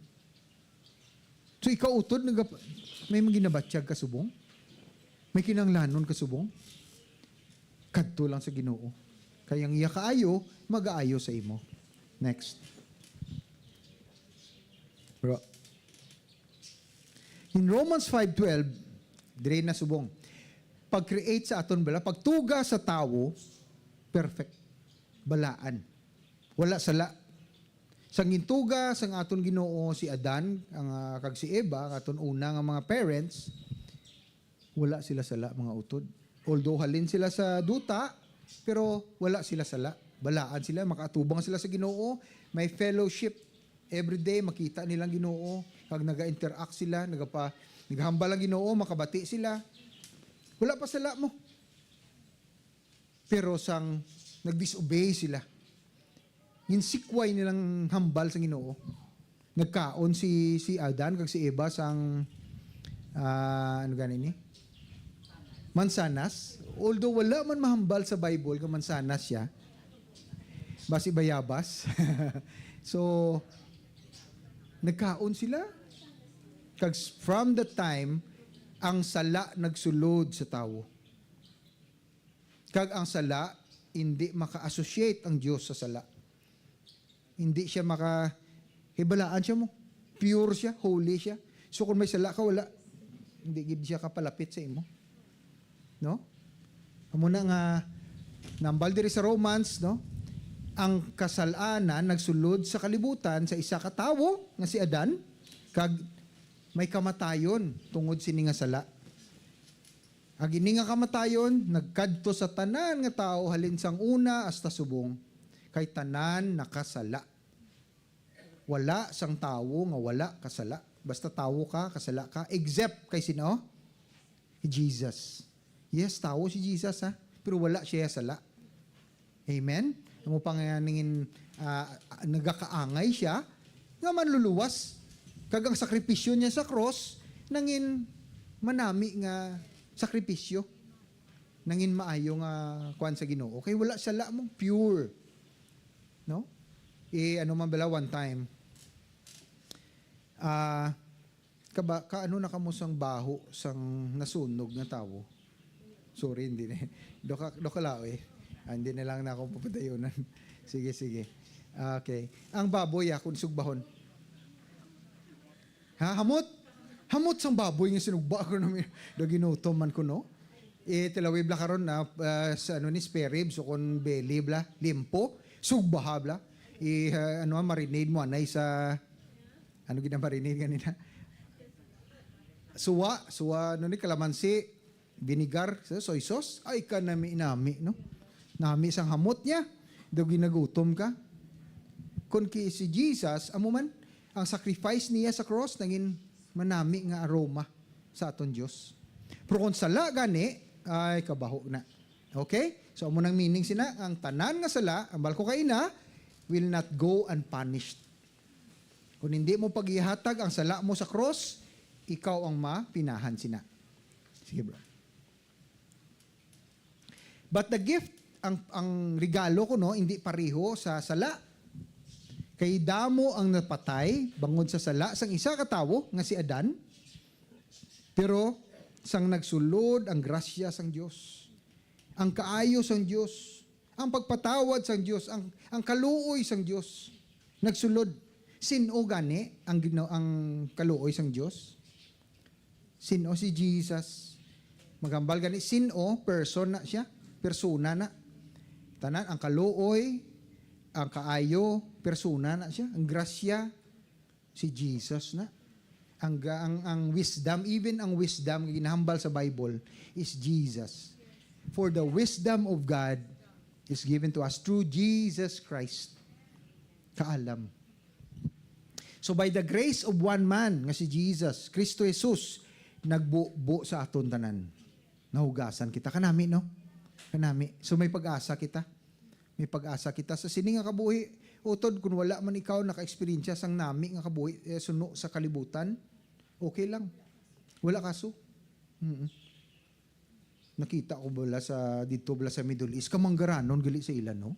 So, ikaw utod, nagap-, may mga ginabatyag ka subong? May kinahanglanon ka subong? Kadto lang sa Ginoo. Kay ang iya kaayo, magaayo sa imo. Next. Bro. In Romans five twelve, dire na subong. Pag-create sa aton bala, pagtuga sa tawo, perfect. Balaan. Wala sala. Sang gintuga sang aton Ginoo si Adan, ang, ah, kag si Eva, ang aton una nga mga parents, wala sila sala, mga utod. Although halin sila sa duta, pero wala sila sala. Balaan sila, makaatubang sila sa Ginoo, may fellowship. Every day, makita nilang Ginoo, kag naga-interact sila, nagapa-, naghambal ang Ginoo, makabati sila. Wala pa sala mo. Pero sang nag-disobey sila, ginsikway nilang hambal sa Ginoo. Nagkaon si, si Adan kag si Eva sang, ah, ano gani ni? Mansanas. Although wala man mahambal sa Bible nga mansanas siya, basi bayabas. So, nagkaon sila. Kag s-, from the time, ang sala nagsulod sa tawo. Kag ang sala, hindi maka-associate ang Dios sa sala. Hindi siya maka-, hibalaan siya mo. Pure siya, holy siya. So, kung may sala ka, wala. Hindi gid siya kapalapit sa imo. No? Amo na nga, nambal diri sa Romans, no? Ang kasalanan nagsulod sa kalibutan sa isa ka tawo nga si Adan, kag may kamatayon tungod sini nga sala. Ang ini nga kamatayon nagkadto sa tanan nga tawo, halin sang una hasta subong, kay tanan nakasala. Wala sang tawo nga wala kasala. Basta tawo ka, kasala ka, except kay sino? Kay Jesus. Yes, tawo si Jesus, ha? Pero wala siya sala. Amen? Amo pa nga nangin, ah, nagakaangay siya nga manluluwas. Kag ang sakripisyo niya sa cross, nangin manami nga sakripisyo. Nangin maayo nga kuan sa Ginoo. Kay wala sala mo, pure. No? Eh, ano man bala, one time. Ah, kaba, kaano na kamo sang baho sang nasunog nga tawo? Sorry, hindi na. Doka, doka lao eh. Ah, hindi na lang na akong papadayonan. Sige, sige. Okay. Ang baboy, ah, kung sugbahon. Ha, hamot? Hamot sang baboy nga sinugba ko na may, do ginutom man ko, no? Eh, tilawib la karon na, ah, sa ano ni, spare ribs o kung belly bla, limpo, sugbaha bla. I, ah, ano, marinade mo anay sa, ano gid ang marinade ganina? Suwa, suwa, ano ni, kalamansi, vinegar, sa soy sauce. Ay, kanami-nami, no? Nami sang hamot niya. Daw ginagutom ka. Kung ki-, si Jesus, amo man, ang sacrifice niya sa cross, nangin manami nga aroma sa aton Dios. Pero kung sala gani, ay, kabaho na. Okay? So, amo nang meaning sina, ang tanan nga sala, ang balko kaina, will not go unpunished. Kung hindi mo paghihatag ang sala mo sa cross, ikaw ang mapinahan sina. Sige, bro. But the gift, ang, ang regalo ko, no, hindi pareho sa sala. Kay damo ang napatay bangod sa sala sang isa ka tawo nga si Adan. Pero sang nagsulod ang grasya sang Dios, ang kaayo sang Dios, ang pagpatawad sang Dios, ang, ang kaluoy sang Dios, nagsulod. Sin-o gani ang Ginoo, ang kaluoy sang Dios? Sin-o? Si Jesus. Maghambal gani, sin-o, person na siya. Persona na. Tanan, ang kaluoy, ang kaayo, persona na siya. Ang grasya, si Jesus na. Ang, ang, ang wisdom, even ang wisdom nga ginahambal sa Bible is Jesus. For the wisdom of God is given to us through Jesus Christ. Kaalam. So by the grace of one man, nga si Jesus, Kristo Jesus, nagbubo sa aton tanan. Nahugasan kita. Kanami, no? Kanami. So may pag-asa kita. May pag-asa kita sa sini nga kabuhi. Utod, kung wala man ikaw naka-eksperyensya sang nami nga kabuhi, eh, suno sa kalibutan, okay lang. Wala kaso. Mm. Nakita ko bala sa, dito bala sa Middle East, kamanggaranon gali sa ila, no?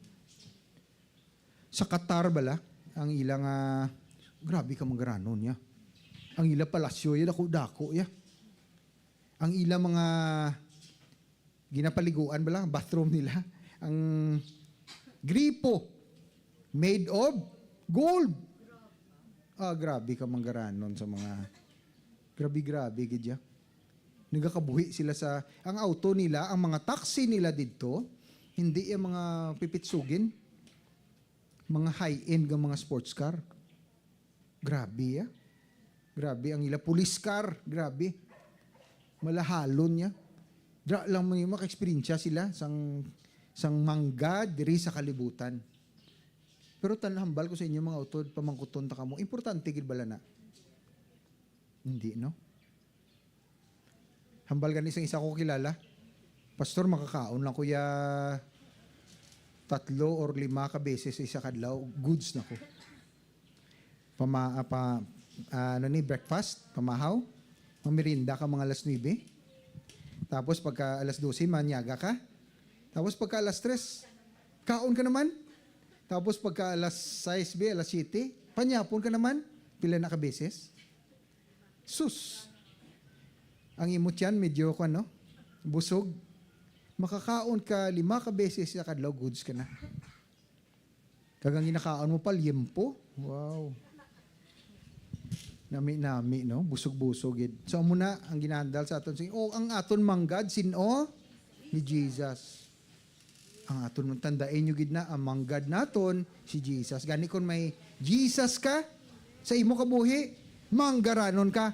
Sa Qatar bala, ang ila nga, grabe kamanggaranon ya. Ang ila palasyo ya, dako-dako ya. Ang ila mga ginapaliguan bala, bathroom nila, ang gripo, made of gold. Ah, grabe kamanggaranon sa mga, grabe-grabe gid ya. Nagakabuhi sila sa, ang auto nila, ang mga taxi nila didto, hindi yung mga pipitsugin, mga high-end nga mga sports car. Grabe ya. Grabe ang ila police car, grabe. Malahalon niya. Dra lang mo maka-eksperyensya sila sang, sang mangga diri sa kalibutan. Pero tan-, hambal ko sa inyo, mga utod, pamangkuton ta kamo, importante gid bala na? Hindi, no? Hambal gani sang isa ko kilala, "Pastor, makakaon lang ko ya tatlo or lima ka beses sa isa ka adlaw, goods na ko." Pama-, ah, pa, ah, ano ni, breakfast, pamahaw, mamerinda ka mga alas nuebe. Tapos pagka alas dose, manyaga ka. Tapos pagka alas tres, kaon ka naman. Tapos pagka alas sais, be, alas siyete, panyapon ka naman. Pila na ka beses? Sus! Ang imo tiyan medyo, kuwan, no? Busog. Makakaon ka lima ka beses sa kadlaw, goods ka na. Kag ang ginakaon mo pa, liempo. Wow. Nami-nami, no? Busog-busog gid. So, amo na ang ginahandal sa aton. Sige, oh, ang aton manggad, sin-o? Ni Jesus. Ang aton, tandaan nyo gid na, ang manggad naton, si Jesus. Gani kung may Jesus ka sa imo kabuhi, manggaranon ka.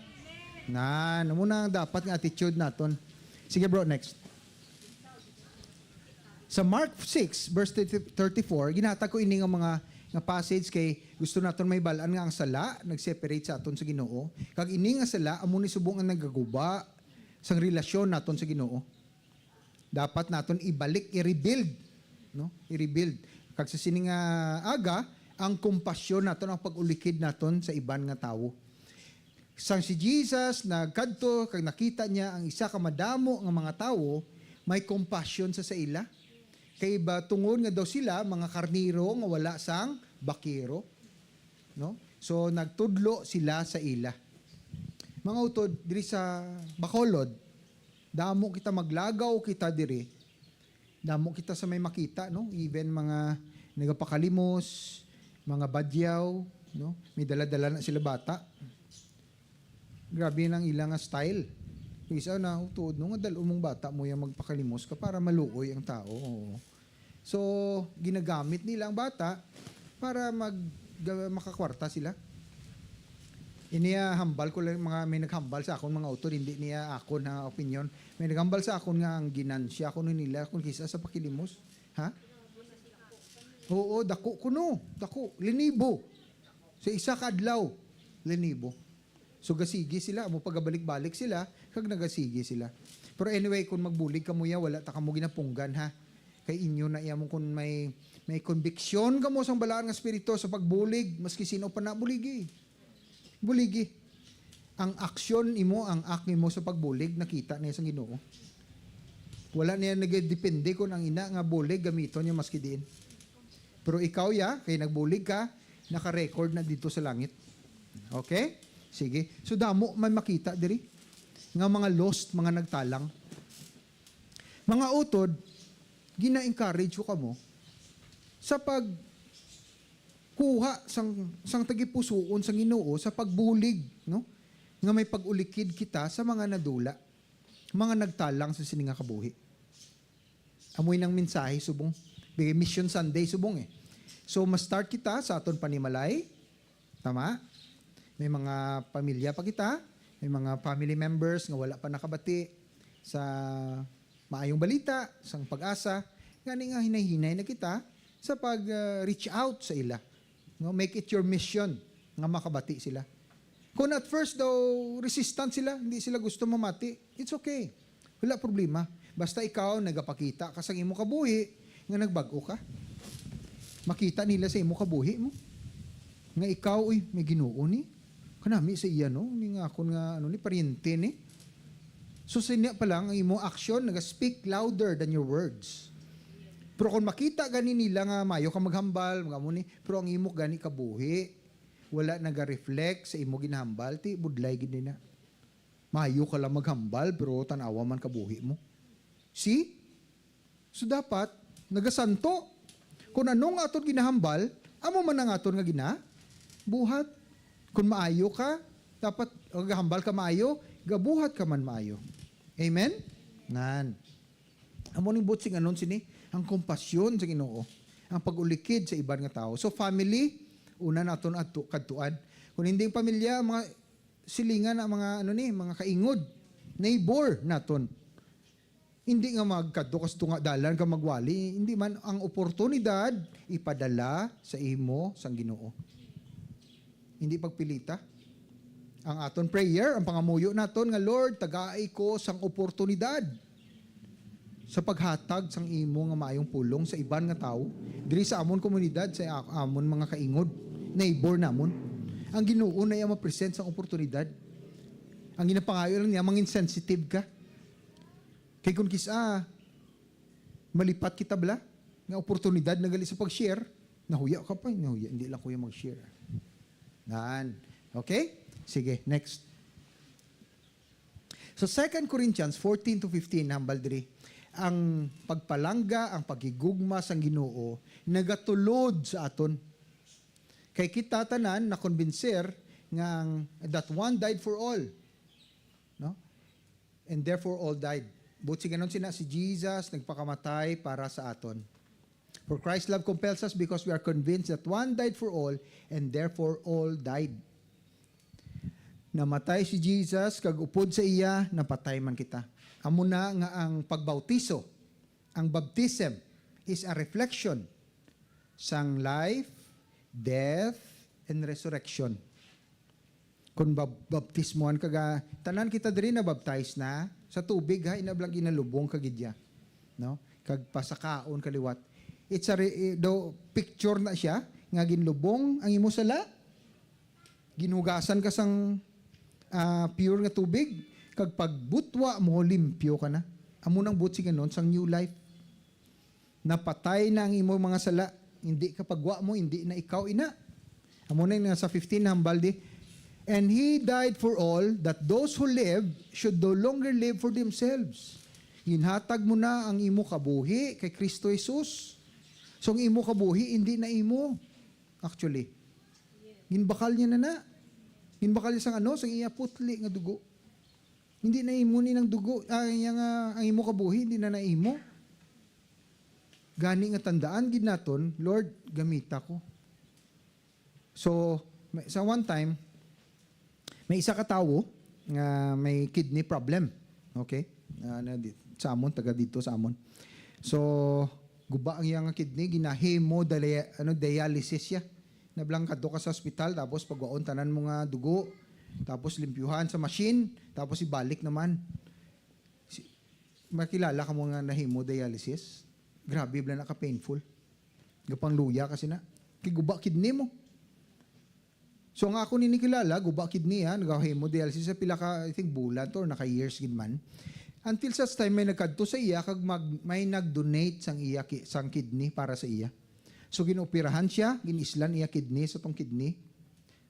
Na, amo na ang dapat nga attitude naton. Sige, bro, next. Sa Mark six, verse thirty-four, ginatag ko ini nga mga, nga passage kay gusto naton mahibal-an nga ang sala nag-separate sa aton sa Ginoo. Kag ini nga sala, amo ni subong ang nagaguba sang relasyon naton sa Ginoo. Dapat naton ibalik, i-rebuild, no? I-rebuild. Kag sa sini nga aga, ang kompasyon naton, ang pag-ulikid naton sa iban nga tawo. Sang si Jesus nagkadto kag nakita niya ang isa ka madamo nga mga tawo, may compassion sa, sa ila. Kay ba, tungod nga daw sila mga karnero nga wala sang bakero, no? So, nagtudlo sila sa ila. Mga utod, diri sa Bacolod, damo kita, maglagaw kita diri. Damo kita sa may makita, no? Even mga nagapakalimos, mga badyaw, no? May dala-dala na sila bata. Grabe na ang ila nga style. Yung isa na, "Oh, tuod, no, nga dal-o mong bata mo yang magpakalimos ka para maluoy ang tao." Oo. So, ginagamit nila ang bata para mag-, ga-, makakwarta sila. Iniya, hambal ko lang, mga, may naghambal sa akon, mga utod, hindi niya akon nga opinyon. May naghambal sa akon nga ang ginansya ko nila kung kisa sa pakilimos. Ha? Oo, dako kuno. Dako. Linibo. Sa isa ka adlaw, linibo. So, gasigi sila. Amo, pagabalik-balik sila, kag nagasigi sila. Pero anyway, kung magbulig kamo ya, wala ta kamo ginapunggan, ha? Kay inyo na iya mo kung may, may konbiksyon kamo sang Balaan nga Espiritu sa pagbulig, maski sino pa na, buligi. Buligi. Ang aksyon imo, ang act nimo sa pagbulig, nakita niya sang Ginoo. Wala niya nagdepende kung ang ina nga bulig gamiton niya maski diin. Pero ikaw, ya, kay nagbulig ka, naka-record na dito sa langit. Okay? Sige. So, damo may makita diri nga mga lost, mga nagtalang. Mga utod, gina-encourage ko kamo sa pagkuha sang, sang tagipusoon sang Ginoo sa pagbulig, no? Nga may pag-ulikid kita sa mga nadula, mga nagtalang sa sini nga kabuhi. Amoy nang mensahe subong. Bigay Mission Sunday subong eh. So, ma-start kita sa aton panimalay. Tama? May mga pamilya pa kita, may mga family members nga wala pa nakabati sa maayong balita, sang pag-asa, gani nga hinay-hinay na kita sa pag, ah, reach out sa ila. No, make it your mission nga makabati sila. Kung at first daw resistant sila, hindi sila gusto mamati, it's okay. Wala problema. Basta ikaw nagapakita ka sang imo kabuhi nga nagbag-o ka. Makita nila sa imo kabuhi mo nga ikaw, uy, may Ginoo ni. Kanami sa iya, no? Ni nga akon nga, ano ni, paryente ni. So, sinya pa lang, ang imo action naga-speak louder than your words. Pero kung makita gani nila nga mayo ka maghambal, mga amo ni, pero ang imo gani kabuhi, wala naga-reflect sa imo ginahambal, ti budlay gid na. Mayo ka lang maghambal, pero tan-awa man kabuhi mo. See? So, dapat, nagasanto. Kung anong aton ginahambal, amo man ang aton nga ginabuhat. Kung maayo ka, dapat, gahambal ka maayo, gabuhat ka man maayo. Amen? Nan. Amo ning buot sing anon sini, ang kompasyon sa Ginoo, ang pag-ulikid sa iban nga tawo. So, family, una naton adtu-, kadtuan. Kung hindi ang pamilya, mga silingan na mga, ano ni, mga kaingod, neighbor naton. Hindi nga magkadto ka sa tunga dalan ka magwali, hindi man. Ang oportunidad ipadala sa imo sang Ginoo. Hindi pagpilita. Ang aton prayer, ang pangamuyo naton nga, "Lord, tagai ko sang oportunidad sa paghatag sang imo nga maayong pulong sa iban nga tawo diri sa amon komunidad, sa a-, amon mga kaingod, neighbor namon." Ang Ginoo na iya ma-present sang oportunidad. Ang ginapangayo lang niya, mangin sensitive ka. Kay kung kis-a, malipat kita bala, nga oportunidad na gali sa pag-share, nahuya ka pa, nahuya, hindi lang kuya mag-share. Nan. Okay? Sige, next. So, Second Corinthians fourteen to fifteen, hambal diri, ang pagpalangga, ang paghigugma sang Ginoo, nagatulod sa aton. Kay kita tanan nakonbinser nga ang, that one died for all. No? And therefore all died. Buot silingon sina, si Jesus nagpakamatay para sa aton. "For Christ's love compels us, because we are convinced that one died for all, and therefore all died." Namatay si Jesus, kag upod sa iya, napatay man kita. Amo na nga ang pagbautiso, ang baptism, is a reflection sang life, death, and resurrection. Kung bab-, baptismuhan ka ga, tanan kita diri na baptize na sa tubig, ha, inablang ginalubong ka gid ya, no? Kag pasakaon ka liwat. It's a re-, eh, do, picture na siya nga ginlubong ang imo sala, ginhugasan ka sang, ah, pure nga tubig, kag pagbutwa mo, limpyo ka na. Amo nang buot silingon sang new life. Napatay na ang imo mga sala. Hindi ka pagwa mo, hindi na ikaw ina. Amo na yung sa fifteen, hambal di, "And he died for all, that those who live should no longer live for themselves." Ginhatag mo na ang imo kabuhi kay Kristo Jesus. So, ang imo kabuhi, hindi na imo. Actually, ginbakal niya na na. Ginbakal niya sang ano? Sang iya putli nga dugo. Hindi na imo ni nang dugo, ah, iya nga, ang imo kabuhi, hindi na na imo. Gani nga tandaan gid naton, "Lord, gamita ko." So, may, sa one time, may isa ka tawo nga may kidney problem. Okay? Ah, na di, sa amon, taga dito sa amon. So, guba ang iyang kidney, gina-hemodialysis, ano, dialysis siya. Nablang kadto ka sa ospital, tapos pagwaon tanan mo nga dugo, tapos limpyuhan sa machine, tapos ibalik naman. Si, makilala ka mo nga na-hemodialysis? Grabe bala na ka painful. Gapangluya ka sina. Kay guba kidney mo. So, ang ako nini kilala, guba kidney, ha, nag-hemodialysis sa pila ka, I think, bulan to, or naka-years gid man. Until such time, may nagkadto sa iya, kag mag-, may nag-donate sang iya ki-, sang kidney para sa iya. So, gin-operahan siya, gin-islan iya kidney, sa tong kidney,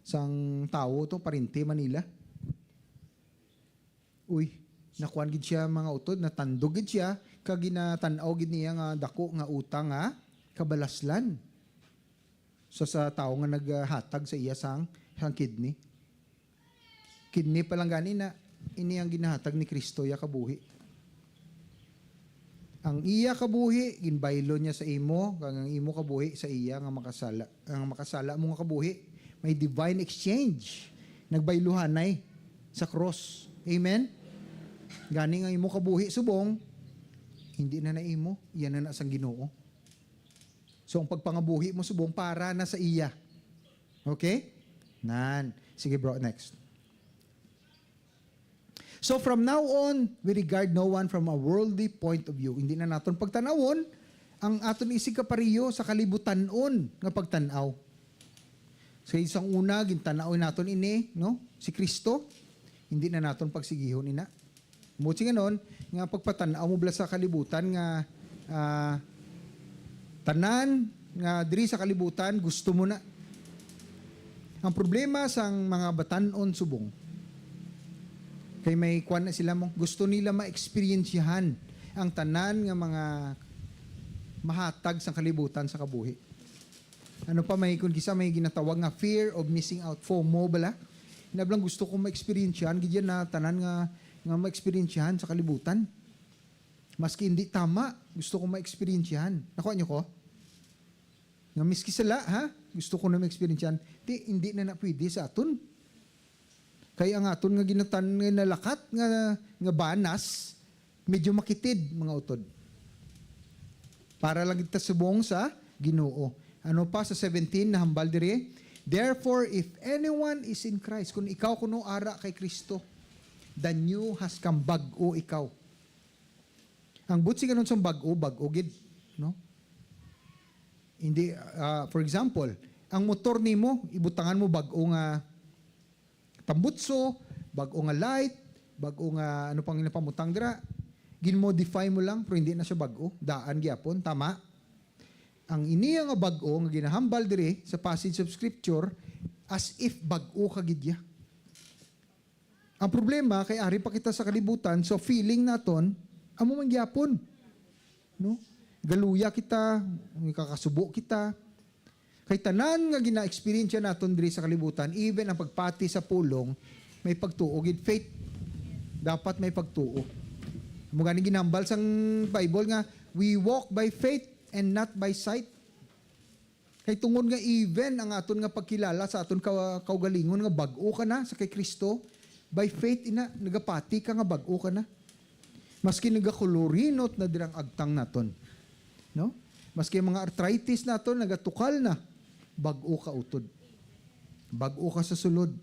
sang tawo to, parente man nila. Uy, nakuan gid siya, mga utod, natandog gid siya, kag ginatan-aw gid niya nga dako nga utang nga kabalaslan sa, sa tawo nga naghatag sa iya sang, sang kidney. Kidney pa lang gani na, ini ang ginahatag ni Kristo iya kabuhi. Ang iya kabuhi, ginbaylo niya sa imo, kag ang imo kabuhi sa iya nga makasala. Ang makasala mo nga kabuhi, may divine exchange. Nagbayluhanay sa cross. Amen? Gani nga imo kabuhi subong, hindi na na imo, iya na na sang Ginoo. So, ang pagpangabuhi mo subong para na sa iya. Okay? Nan. Sige, bro, next. So, from now on, we regard no one from a worldly point of view. Hindi na naton pagtan-awon ang aton isig kapareho sa kalibutan-on nga pagtan-aw. So, isang una, gintan-aw naton ini, no? Si Kristo, hindi na naton pagsigihon ina. Mo sing anon, nga pagpatan-aw mo bala sa kalibutan nga, ah, tanan nga diri sa kalibutan gusto mo na. Ang problema sang mga batan-on subong, kay may kwan na sila mo, gusto nila ma-experiencehan ang tanan nga mga mahatag sang kalibutan sa kabuhi. Ano pa, may, kung kisa may ginatawag nga fear of missing out, FOMO bala. Hinablang gusto ko ma-experiencehan gid yan na tanan nga, nga ma-experiencehan sa kalibutan. Maski hindi tama, gusto ko ma-experiencehan. Nakuha niyo ko? Nga miski sala, ha? Gusto ko na ma-experiencehan. Ti, hindi na na pwede sa aton. Kay ang aton nga ginatan-, nga nalakat nga, nga banas, medyo makitid, mga utod. Para lang kita subong sa Ginoo. Ano pa sa seventeen na hambal diri? "Therefore, if anyone is in Christ," kung ikaw kuno ara kay Kristo, "the new has come," bag-o ikaw. Ang butsi kanon sang bag-o, bag-o gid, no? Hindi, ah, for example, ang motor nimo, ibutangan mo bag-o nga tambutso, bag-o nga light, bag-o nga ano pang napamutang dira, gin-modify mo lang, pero hindi na siya bag-o. Daan gyapon, tama? Ang iniya nga bag-o nga ginahambal diri sa passage of scripture, as if bag-o ka gid ya. Ang problema kay ari pa kita sa kalibutan, so feeling naton amo man gyapon, no? Galuya kita, may kakasubo kita. Kay tanan nga gina-experience naton diri sa kalibutan, even ang pagpati sa pulong, may pagtuo gid, faith. Dapat may pagtuo. Amo gani ginambal sang Bible nga, "We walk by faith and not by sight." Kay tungod nga even ang aton nga pagkilala sa aton ka-, kaugalingon nga bag-o ka na sa kay Kristo, by faith ina, nagapati ka nga bag-o ka na. Maski nagakulurinot na dirang agtang naton, no? Maski ang mga arthritis naton nagatukal na, bag-o ka utod. Bag-o ka sa sulod.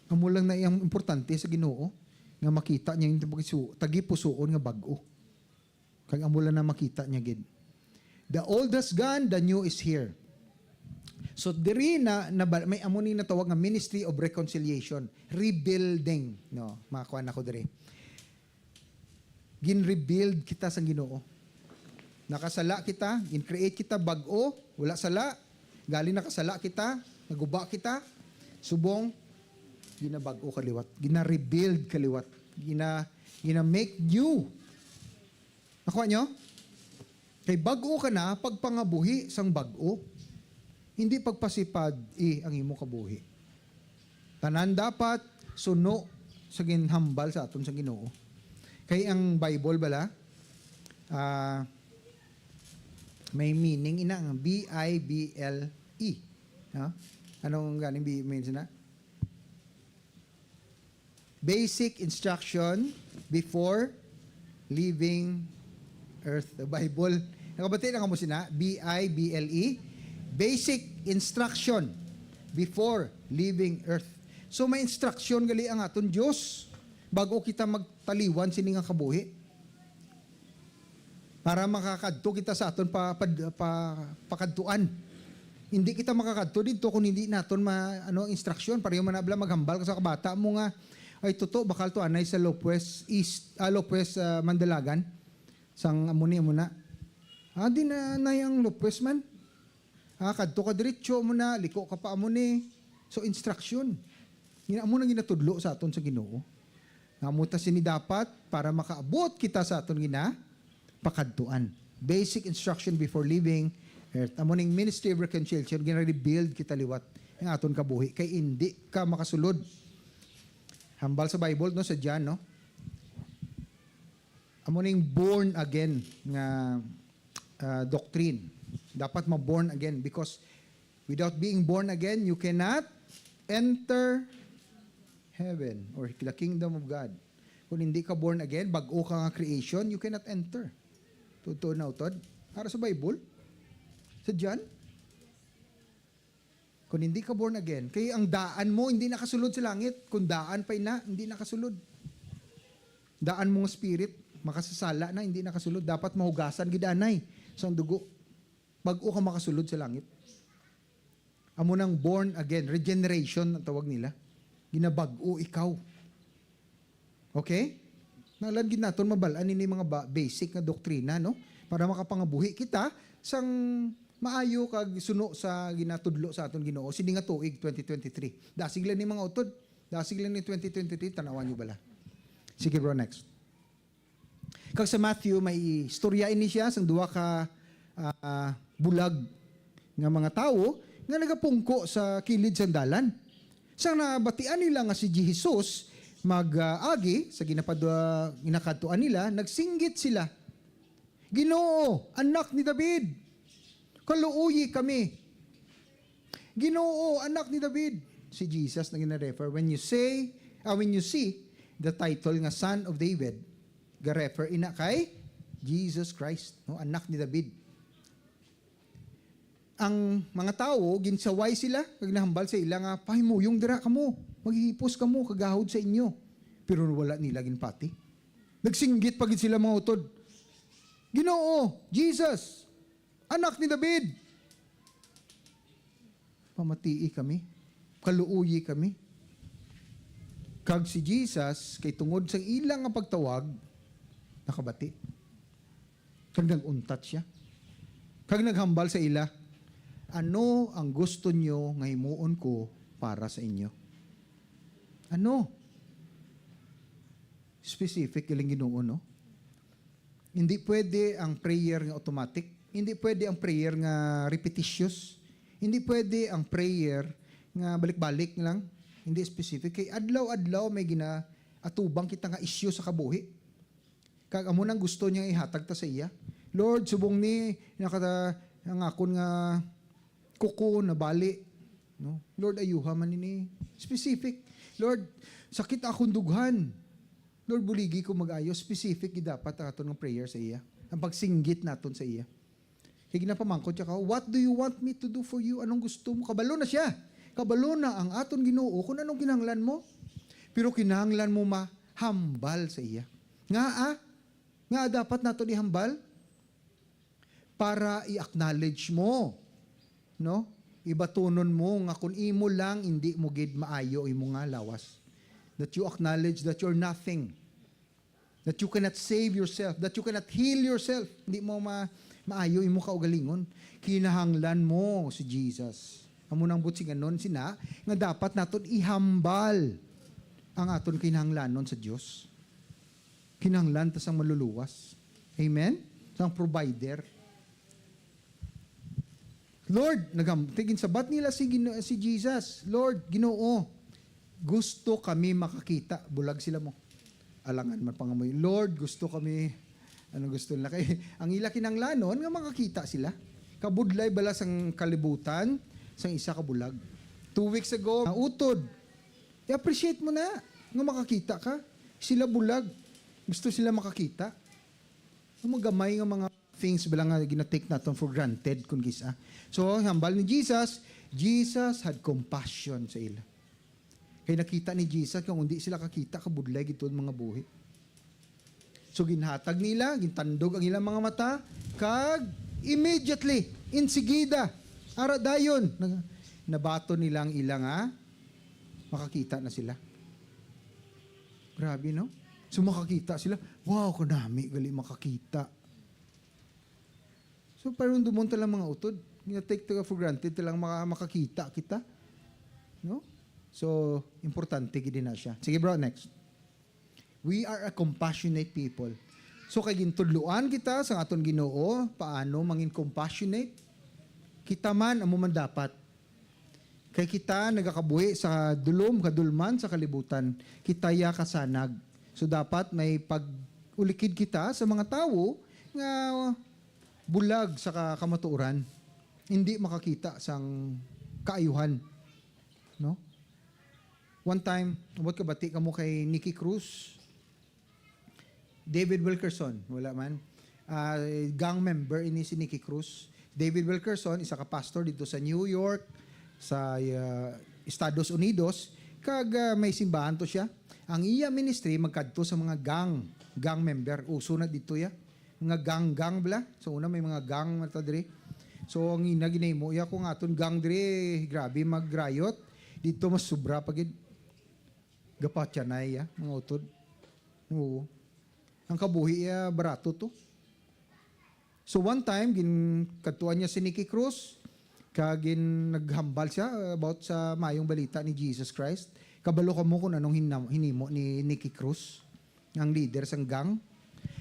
Amo lang na iyang importante sa Ginoo nga makita niya yung tagipusu-, tagipusuon nga bag-o. Kag amo lang na makita niya gid. The old has gone, the new is here. So diri na, na may amo ni natawag nga ministry of reconciliation, rebuilding, no? Makuha na ko diri. Gin-rebuild kita sang Ginoo. Nakasala kita, gin-create kita bag-o, wala sala. Gali nakasala kita, Naguba kita, subong, ginabag-o ka liwat, gina-rebuild ka liwat, gina, gina-make new. Nakuha nyo? Kay bag-o ka na, pagpangabuhi sang bag-o. Hindi pagpasipad-i ang imo kabuhi. Tanan dapat suno sa ginhambal sa aton sa Ginoo. Kay ang Bible bala, ah, may meaning ina ang B I B L E. Ha? Anong ganing bi-, means na? Basic instruction before leaving earth. The Bible. Nakabati na kamo sina? B I B L E. Basic instruction before leaving earth. So, may instruction gali ang aton Dios bago kita magtaliwan sini nga kabuhi. Para makakadto kita sa aton pa, pa, pa, pakadtuan. Hindi kita makakadto didto kung hindi naton ma-, ano, instruction. Pareho man na bala maghambal ka sa kabata mo nga, "Ay, tuto, bakal to anay sa Lopez East, ah, Lopez, ah, Mandalagan. Sang amo ni, amo na." Ah, di na, nay ang Lopez man. Ah, kadto ka diretso mo na, liko ka pa amo ni. So, instruction. Gina-, amo na ginatudlo sa aton sa Ginoo. Nga amo ta sini dapat para makaabot kita sa aton gina-, pakadtuan. Basic instruction before leaving earth. Amo ning Ministry of Reconciliation, gina-rebuild kita liwat ang aton kabuhi. Kay hindi ka makasulod. Hambal sa Bible, no, sa John, no? Amo ning born again nga, ah, doctrine. Dapat ma-born again because without being born again, you cannot enter heaven or the kingdom of God. Kung hindi ka born again, bag-o ka nga creation, you cannot enter. Totoo na, utod. Para sa Bible, sa John, kung hindi ka born again, kay ang daan mo hindi nakasulod sa langit. Kung daan pa ina, hindi nakasulod. Daan mo nga spirit, makasasala na, hindi nakasulod. Dapat mahugasan gid anay sa dugo. Bag-o ka makasulod sa langit. Amo nang born again, regeneration ang tawag nila. Ginabag-o ikaw. Okay? Nalad gid naton mabal-an ini mga ba-, basic nga doktrina, no? Para makapangabuhi kita sang maayo kag suno sa ginatudlo sa aton Ginoo sini nga tuig, twenty twenty-three. Dasig lang ni mga utod. Dasig lang ni twenty twenty-three, tanawan niyo bala. Sige, bro, next. Kag sa Matthew, may istorya ini siya sang duha ka, ah, bulag nga mga tawo nga nagapungko sa kilid sang dalan. Sang nabatian nila nga si Jesus mag-agi sa ginapad-, ginakadtuan nila, nagsinggit sila, "Ginoo, Anak ni David, kaluoyi kami. Ginoo, Anak ni David." Si Jesus na gina-refer. When you say, ah, when you see the title nga Son of David, ga-refer ina kay Jesus Christ, no? Anak ni David. Ang mga tawo, ginsaway sila, kag nahambal sa ila nga, "Pahimuyong dira kamo, maghihipos kamo, kagahod sa inyo." Pero wala nila ginpati. Nagsinggit pa gid sila, mga utod, "Ginoo, Jesus, Anak ni David, pamatii kami, kaluoyi kami." Kag si Jesus, kay tungod sang ila nga pagtawag, nakabati. Kag nag-untat siya. Kag naghambal sa ila, "Ano ang gusto niyo nga himuon ko para sa inyo?" Ano? Specific galing Ginoo, no? Hindi pwede ang prayer nga automatic. Hindi pwede ang prayer nga repetitious. Hindi pwede ang prayer nga balik-balik lang. Hindi specific. Kay adlaw-adlaw may ginaatubang kita nga isyu sa kabuhi. Kag amo nang gusto niya ihatag ta sa iya. "Lord, subong ni nakata-, ang akon nga kuko nabali." No? "Lord, ayuha man ini." Specific. "Lord, sakit akong dughan." "Lord, buligi ko mag-ayo." Specific gid dapat ang aton nga prayer sa iya. Ang pagsinggit naton sa iya. Kay ginapamangkot siya ka, "What do you want me to do for you?" Anong gusto mo? Kabalo na siya. Kabalo na ang aton Ginoo kung anong kinahanglan mo. Pero kinahanglan mo mahambal sa iya. Nga, ah? Nga dapat nato ihambal? Para i-acknowledge mo, no? Ibatunon mo nga kung imo lang, hindi mo gid maayo imo nga lawas. That you acknowledge that you're nothing. That you cannot save yourself, that you cannot heal yourself. Hindi mo ma-, maayo imo kaugalingon. Kinahanglan mo si Jesus. Amo nang buot silingon sina nga dapat naton ihambal ang aton kinahanglanon sa Dios. Kinahanglan ta sang maluluwas. Amen? Sang provider. Lord, nagam-, tigin sabat nila si Gino-, si Jesus, "Lord, Ginoo, gusto kami makakita." Bulag sila mo. Alangan man pangamoy, "Lord, gusto kami." Ano gusto nila? Kay ang ila kinanglanon nga makakita sila. Kabudlay bala sang kalibutan, sang isa ka bulag. Two weeks ago, nautod. I-appreciate mo na nga makakita ka. Sila bulag. Gusto sila makakita. Ang mga gamay nga mga things bala nga gina-take naton for granted kun gisa. So, hambal ni Jesus, Jesus had compassion sa ila. Kay nakita ni Jesus nga kung di sila kakita, kabudlay gid tuod mga buhi. So, ginhatag nila, gintandog ang ilang mga mata, kag immediately, insigida, ara dayon, nag-, nabaton nila ang ilang, ah, makakita na sila. Grabe, no? So, makakita sila, "Wow, kanami gali makakita." So, parang dumon ta lang mga utod. Nga take ta for granted ta lang maka-, makakita kita. No? So, importante gid na siya. Sige, bro, next. We are a compassionate people. So, kay gintudloan kita sa aton Ginoo, paano mangin compassionate? Kita man, amo man dapat. Kay kita nagakabuhi sa dulom, kadulman sa kalibutan. Kita ya kasanag. So, dapat may pag-ulikid kita sa mga tawo nga bulag sa ka-, kamatuoran. Hindi makakita sang kaayuhan. No? One time, ambot kabati kamo kay Nicky Cruz. David Wilkerson, wala man. Ah, gang member ini si Nicky Cruz. David Wilkerson, isa ka pastor dito sa New York, sa, ah, Estados Unidos, kag, ah, may simbahan to siya. Ang iya ministry magkadto sa mga gang, gang member. Uso na dito ya. Mga gang-gang bala. So, una may mga gang man ta diri. So, ang ina ginahimo iya kung aton gang diri, grabe mag-riot. Dito mas sobra pa gid. Gapatyanay ya, mga utod. Oo. Ang kabuhi iya barato to. So, one time, gin-, kadtuan niya si Nicky Cruz, kag gin-, naghambal siya about sa mayong balita ni Jesus Christ. Kabalo kamo kung anong hinam-, hinimo ni Nicky Cruz, ang leader sang gang?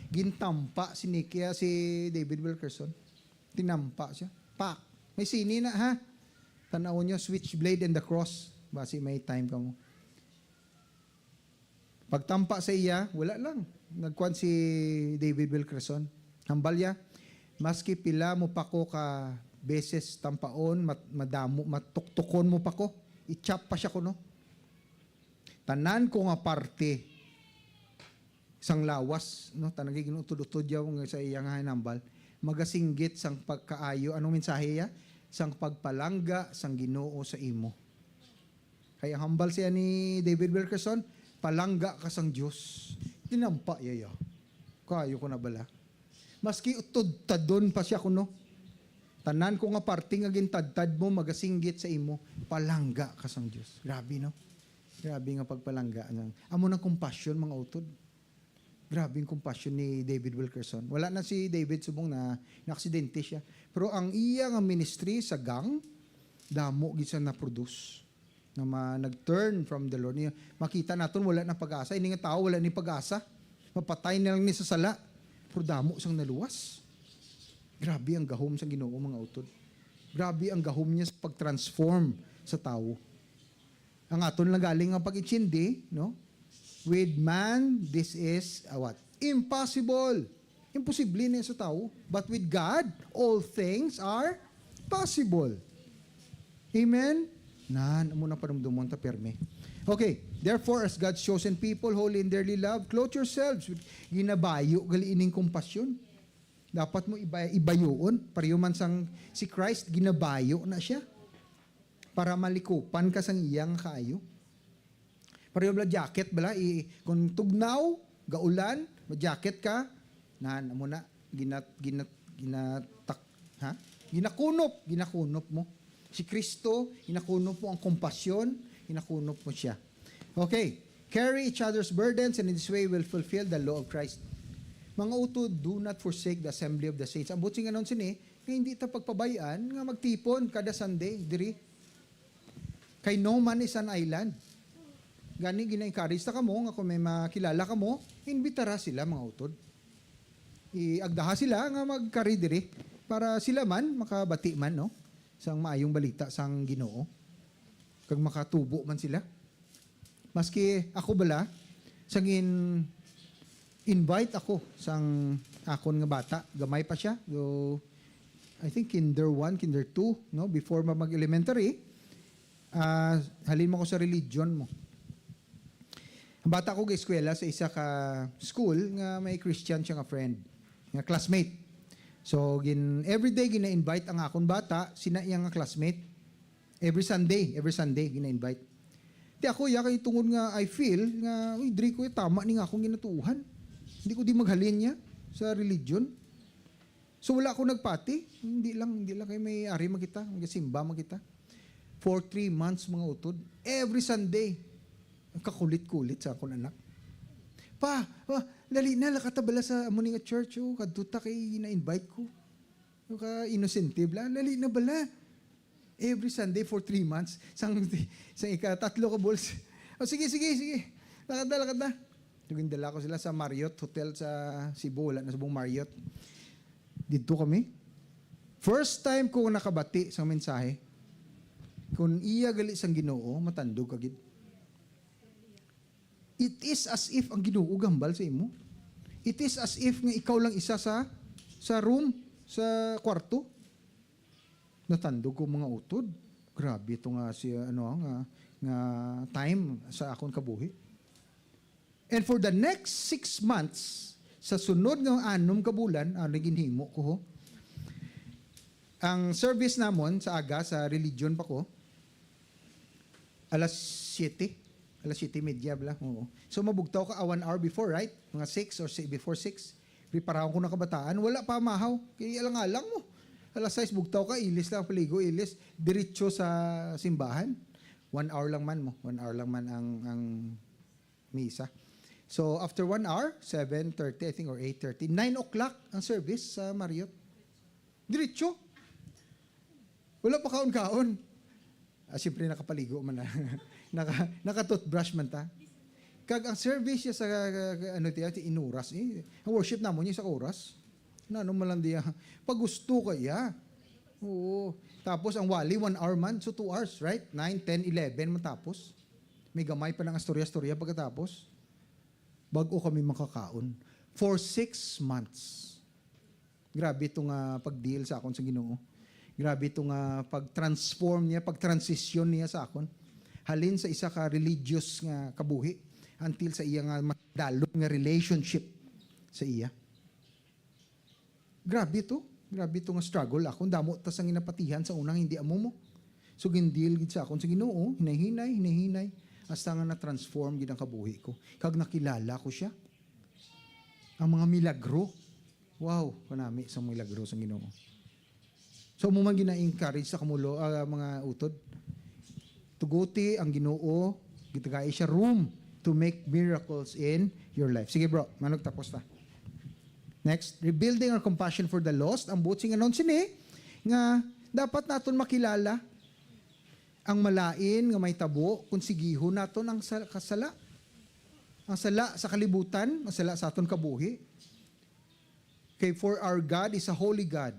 Gintampa si Nicky, ah, si David Wilkerson. Tinampa siya. Pak! May sini na, ha? Tan-awon niyo, Switchblade and the Cross. Basi may time kamo. Pagtampa sa iya, wala lang. Nagkuan si David Wilkerson. Hambal niya, "Maski pila mo pa ko ka beses tampaon, mat-, madamo, matuktukon mo pa ko. I-chop pa siya kuno." Tanan ko nga parte sang lawas, no, tanan kay ginutod-utod yaw nga sa iya nga hinambal, magasinggit sang pagkaayo. Anong mensahe ya? Sang pagpalangga sang Ginoo sa imo. Kay ang hambal siya ni David Wilkerson, "Palangga ka sang Dios." Tinampa iya ya. Kayo ko na bala. Maski utod-tadon pa siya kuno. Tanan ko nga parte nga gintadtad mo magasinggit sa imo, palangga ka sang Dios. Grabe, no? Grabe nga pagpalangga. Amo nang compassion, mga utod. Grabe ang compassion ni David Wilkerson. Wala na si David subong na, naaksidente siya. Pero ang iya nga ministry sa gang, damo gid sa na-produce. Nga ma-, nag-turn from the Lord. Niya, makita naton wala na pag-asa. Ini nga tawo wala ni pag-asa. Mapatay na lang ni sa sala. Pero damo sang naluwas. Grabe ang gahom sang Ginoo, mga utod. Grabe ang gahom niya sa pag-transform sa tawo. Ang aton lang galing nga pag-intindi, no? With man, this is a what? Impossible. Imposible ni sa tawo. But with God, all things are possible. Amen? Nan, amo na panumdumon ta pirmi. Okay, therefore, as God's chosen people, holy and dearly loved, clothe yourselves with, ginabayo gali ining kompasyon. Dapat mo iba-, ibayoon. Pareho man sang si Christ, ginabayo na siya. Para malikupan ka sang iyang kaayo. Pareho bala jacket bala, i-, kung tugnaw, gaulan, ma-jacket ka, nan, amo na, ginat-, ginat-, ginatak-, ha? Ginakunop, ginakunop mo. Si Kristo, ginakunop mo ang kompasyon, ginakunop mo siya. Okay. Carry each other's burdens, and in this way will fulfill the law of Christ. Mga utod, do not forsake the assembly of the saints. Ang buot silingon sini, nga hindi ta pagpabay-an nga magtipon kada Sunday diri. Kay no man is an island. Gani, gina-encourage ta kamo nga kung may makilala kamo, imbitara sila, mga utod. Iagdaha sila nga magkari diri para sila man makabati man, no, sang maayong balita sang Ginoo. Kag makatubo man sila. Maski ako bala, sang in-, invite ako sang akon nga bata, gamay pa siya. So, I think kinder one, kinder two, no, before ma-, mag-elementary, ah, halin mo ko sa religion mo. Ang bata ko ga-eskwela sa isa ka school nga may Christian siya nga friend, nga classmate. So, gin-, everyday gina-invite ang akon bata, sina iya nga classmate. Every Sunday, every Sunday, gina-invite. Ti ako, ya, kay tungod nga I feel nga, "Uy, diri ko, eh, tama ni nga akong ginatuohan. Hindi ko di maghalin niya sa religion." So, wala ako nagpati. Hindi lang, hindi lang kay may ari man kita, magasimba man kita. For three months, mga utod, every Sunday, ang kakulit-kulit sa akon anak. "Pa, pa, dali na, lakata bala sa amo ni nga church, oh, kadto ta kay na-invite ko." Ka inosente bala, dali na bala. Every Sunday for three months, sang, sang ika-, tatlo ka bulls. "Oh, sige, sige, sige. Lakad na, lakad na." So, gindala ko sila sa Marriott Hotel sa Cebu, wala na subong Marriott. Didto kami. First time ko nakabati sang mensahe. Kung iya gali sang Ginoo, matandog ka gid. It is as if ang Ginoo gambal sa imo. It is as if nga ikaw lang isa sa, sa room, sa kwarto. Natandog ko, mga utod. Grabe to nga si, ano, nga, nga time sa akon kabuhi. And for the next six months, sa sunod nga anom ka bulan, ano ginhimo ko, ho? Ang service namon sa aga, sa religion pa ko, alas siyete. Alas siyete y media bala. Oo. So, mabugtaw ka, ah, one hour before, right? Mga six or si-, before six. Preparahon ko na kabataan. Wala pa mahaw. Kay alang-alang mo. Alas sais, bugtaw ka, ilis lang, paligo, ilis. Diretso sa simbahan. One hour lang man mo. One hour lang man ang, ang misa. So, after one hour, seven thirty, I think, or eight thirty, nine o'clock ang service sa Marriott. Diretso. Wala pa kaon-kaon. Ah, siyempre, nakapaligo man na. Naka, naka-toothbrush man ta. Kag ang service siya sa, ano, tiya, ti inuras, eh. Ang worship namon niya sa oras. Na, ano man lang diya. Pag gusto ka, iya. Oo. Tapos, ang wali, one hour man. So, two hours, right? Nine, ten, eleven matapos. May gamay pa ng astorya-astorya pagkatapos. Bag-o kami makakaon. For six months. Grabe to nga pag-deal sa akon sa Ginoo. Grabe to nga pag-transform niya, pag-transition niya sa akon. Halin sa isa ka religious nga kabuhi until sa iya nga madalom nga relationship sa iya. Grabe to. Grabe to nga struggle. Akon damo ta sang ginapatihan sa unang hindi amo mo. So, gin-deal gid sa akon sa Ginoo, hinay-hinay, hinay-hinay, hasta nga na-transform gid ang kabuhi ko. Kag nakilala ko siya. Ang mga milagro. Wow, kanami sa milagro sa Ginoo. So, mo man gina-encourage sa kamulo, ah, mga utod. Tuguti ang Ginoo, gitagai siya room to make miracles in your life. Sige, bro, manog tapos ta. Next, rebuilding our compassion for the lost. Ang buot sing anon sini, nga dapat naton makilala ang malain nga may tabo kung sigihon naton ang sa-, kasala. Ang sala sa kalibutan, ang sala sa aton kabuhi. Kay for our God is a holy God,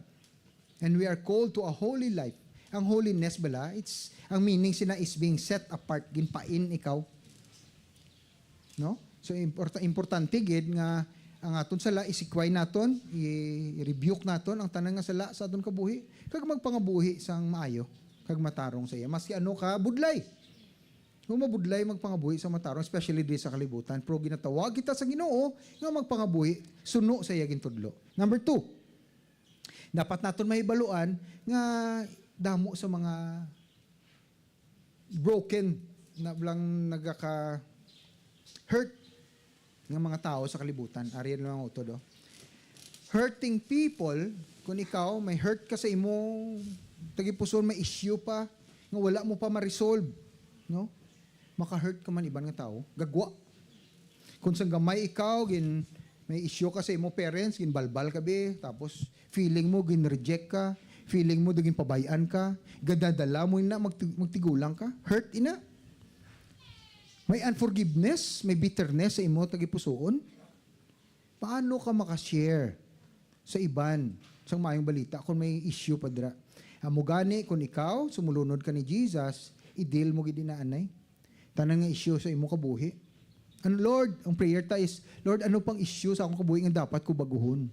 and we are called to a holy life. Ang holiness bala, it's, ang meaning sina is being set apart, ginpain ikaw. No? So, import-, importante gid nga ang aton sala isikway naton, i-, i-rebuke naton ang tanan nga sala sa aton kabuhi, kag magpangabuhi sang maayo, kag matarong sa iya, maski ano ka budlay. Kung mabudlay magpangabuhi sa matarong, especially diri sa kalibutan, pero ginatawag kita sa Ginoo nga magpangabuhi suno sa iya gintudlo. Number two, dapat naton mahibaluan nga damo sa mga broken na lang nagaka-hurt nga mga tawo sa kalibutan. Ari lang ang utod, oh. Hurting people, kung ikaw may hurt ka sa imo tagipuson, may issue pa nga wala mo pa ma-resolve, no? Maka-hurt ka man iban nga tawo, gagwa. Kung sang gamay ikaw, gin, may issue ka sa imo parents, ginbalbal ka bi, tapos feeling mo gin-reject ka, Feeling mo, daging pabay-an ka. Gadadala mo ina, magti-, magtigulang ka. Hurt ina. May unforgiveness, may bitterness sa imo tagipusoon. Paano ka maka-share sa iban sang maayong balita kung may issue pa dira? Amo gani, kung ikaw sumulunod ka ni Jesus, i-deal mo gid ina anay. Tanan nga issue sa imo kabuhi. Ano, Lord, ang prayer ta is, "Lord, ano pang issue sa akong kabuhi nga dapat ko baguhon?"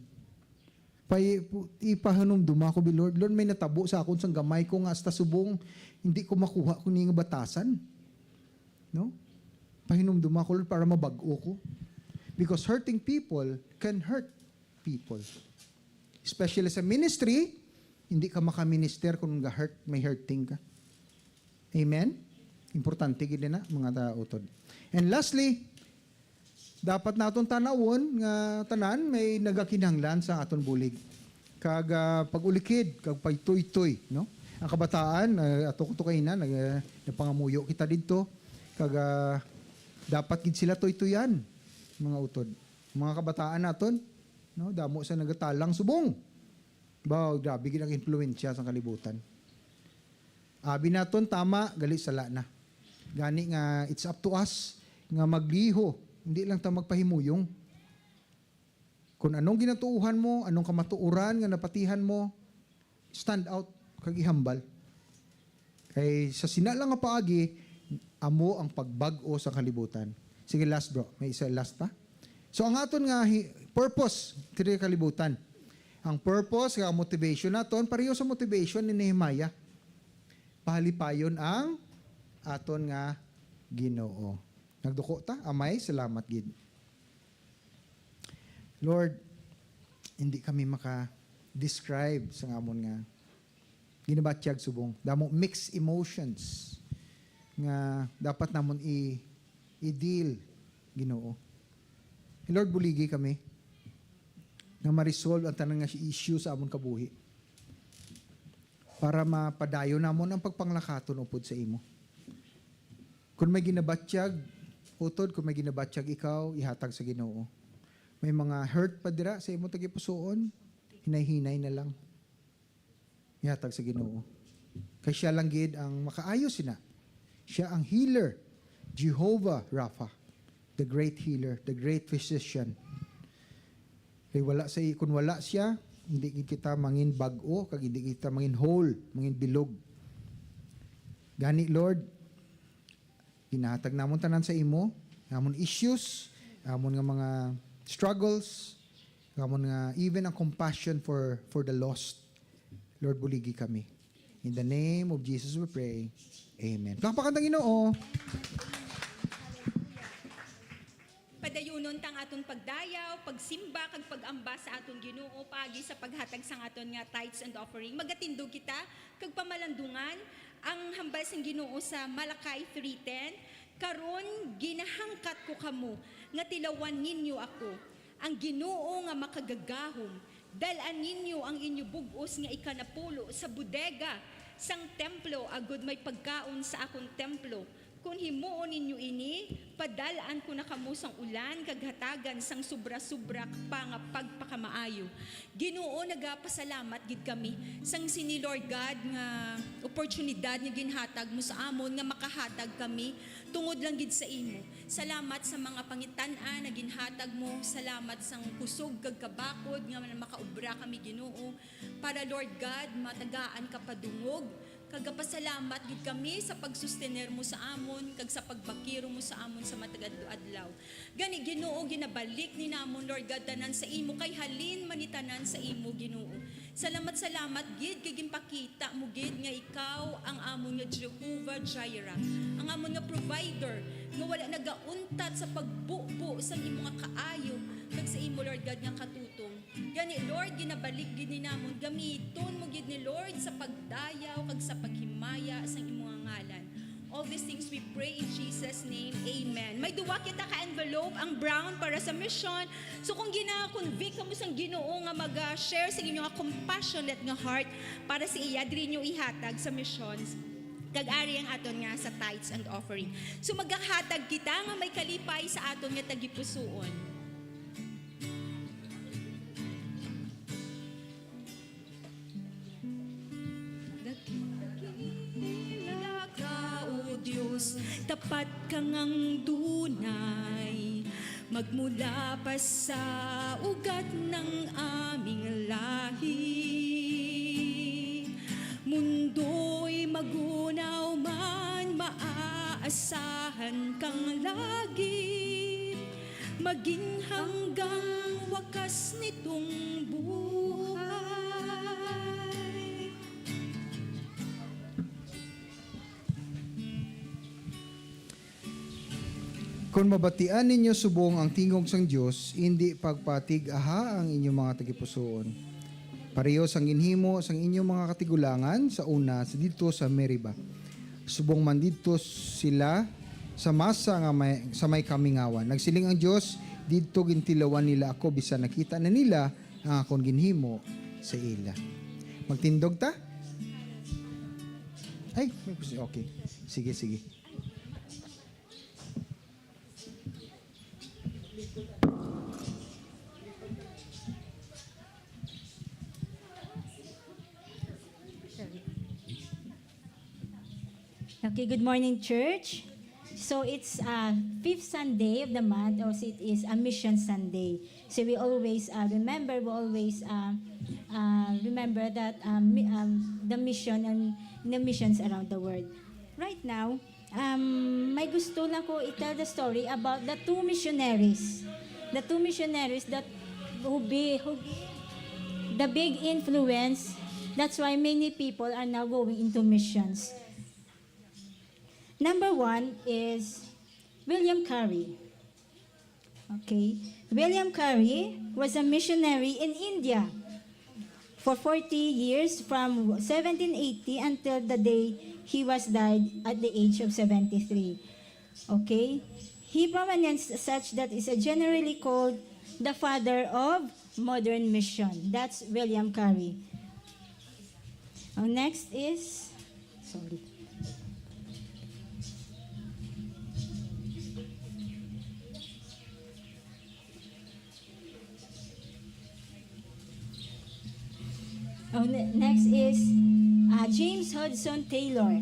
Pay-, pu-, ipahanumduma ko, bi, Lord. Lord, may natabo sa akon sang gamay ko nga hasta subong hindi ko makuha kung ni nga batasan. No? Pahinumduma ko, Lord, para mabag-o ko. Because hurting people can hurt people. Especially sa ministry, hindi ka makaminister kung ga-hurt, may hurting ka. Amen? Importante gid na, mga tautod. And lastly, dapat naton tanawon nga tanan may nagakinahanglan sa aton bulig. Kag, ah, pag-ulikid, kag pagtuytoy, no? Ang kabataan, ah, ato ko to kaina, nag-, ah, napangamuyo kita didto. Kag, ah, dapat gid sila tuytuyan, mga utod. Mga kabataan naton, no? Damo sa nagatalang subong. Baw, grabe gid ang impluwensya sa kalibutan. Abi naton tama, gali sala na. Gani nga, it's up to us nga magliho, hindi lang ta magpahimuyong. Kung anong ginatuohan mo, anong kamatuoran nga napatihan mo, stand out kag ihambal. Kay sa sina lang nga paagi, amo ang pagbag-o sa kalibutan. Sige, last, bro. May isa last pa. So, ang aton nga hi-, purpose diri kalibutan. Ang purpose nga motivation naton, pareho sa motivation ni Nehemiah. Pahalipayon ang aton nga Ginoo. Nagduko ta? Amay, salamat gid. Lord, hindi kami maka-describe sa amon nga ginabatyag subong. Damo mixed emotions nga dapat namon i-, i-deal, Ginoo. Lord, buligi kami nga ma-resolve ang tanan nga issue sa amon kabuhi para mapadayon namon ang pagpanglakaton upod sa imo. Kung may ginabatyag, utod, kung may ginabatyag ikaw, ihatag sa Ginoo. May mga hurt pa dira sa imo tagipusoon, hinay-hinay na lang. Ihatag sa Ginoo. Kay siya lang gid ang makaayo sina. Siya ang healer, Jehovah Rapha, the great healer, the great physician. Kay wala sa, kung wala siya, hindi gid kita mangin bag-o, kag hindi kita mangin whole, mangin bilog. Gani, Lord, ginahatag namon tanan sa imo, amon issues, amon nga mga struggles, amon nga even ang compassion for, for the lost. Lord, buligi kami. In the name of Jesus we pray. Amen. Palakpakan ta ang Ginoo. Padayunon tang aton pagdayaw, pagsimba, kag pag-amba sa aton Ginoo paagi sa paghatag sang aton nga tithes and offering. Magatindog kita kag pamalandungan ang hambal sang Ginoo sa Malachi three ten, "Karon ginahangkat ko kamo nga tilawan ninyo ako, ang Ginoo nga Makagagahom. Dal-an ninyo ang inyo bug-os nga ikanapulo sa bodega sang templo, agod may pagkaon sa akon templo. Kon himuon ninyo ini, padal-an ko na kamo sang ulan kag hatagan sang sobra-sobra pa nga pagpakamaayo." Ginoo, nagapasalamat gid kami sang sini, Lord God, nga oportunidad nga ginhatag mo sa amon nga makahatag kami tungod lang gid sa imo. Salamat sa mga pangitan-an nga ginhatag mo. Salamat sang kusog kag kabakod nga makaobra kami, Ginoo, para, Lord God, matagaan ka padungog. Kag gapasalamat gid kami sa pagsustener mo sa amon kag sa pagbakiro mo sa amon sa matag adlaw-adlaw. Gani, Ginoo, ginabalik ni namon, Lord God, tanan sa imo, kay halin man ni tanan sa imo, Ginoo. Salamat, salamat gid kay ginpakita mo gid nga ikaw ang amon nga Jehovah Jireh, ang amon nga provider, nga wala nagauntat sa pagbubo sang imo nga kaayo kag sa imo, Lord God, nga katutom. Gani, Lord, ginabalik gid ni namon, gamiton mo gid ni, Lord, sa pagdayaw kag sa paghimaya sang imo nga ngalan. All these things we pray in Jesus' name. Amen. May duwa kita ka envelope, ang brown para sa mission. So kung gina-convict kamo sang Ginoo nga mag-share sa inyo nga compassionate nga heart para sa iya, diri nyo ihatag sa missions. Kag ari ang aton nga sa tithes and offering. So maghahatag kita nga may kalipay sa aton nga tagipusoon. At kangang dunay magmula pa sa ugat ng aming lahi. Mundo'y magunaw man, maaasahan kang lagi, maging hanggang wakas nitong buhay. Kon mabatian ninyo subong ang tingog sang Dios, indi pagpatig-aha ang inyo mga tagipusoon. Pareho sang ginhimo sang inyo mga katigulangan sa una sa didto sa Meriba. Subong man didto sila sa Masa nga may, sa may kamingawan. Nagsiling ang Dios, "Didto gintilawan nila ako, bisan nakita na nila ang akon ginhimo sa ila." Magtindog ta? Ay, may pus-, okay. Sige, sige. Okay, good morning, church. So it's uh, fifth Sunday of the month, also it is a Mission Sunday. So we always uh, remember, we always uh, uh, remember that um, mi- um, the mission and the missions around the world. Right now, um, may gusto lang ko i-tell the story about the two missionaries. The two missionaries that who be who the big influence. That's why many people are now going into missions. Number one is William Carey. Okay. William Carey was a missionary in India for forty years, from seventeen eighty until the day he was died at the age of seventy-three. Okay? He prominence such that is generally called the father of modern mission. That's William Carey. Ang next is, sorry. Oh, ne- next is uh, James Hudson Taylor.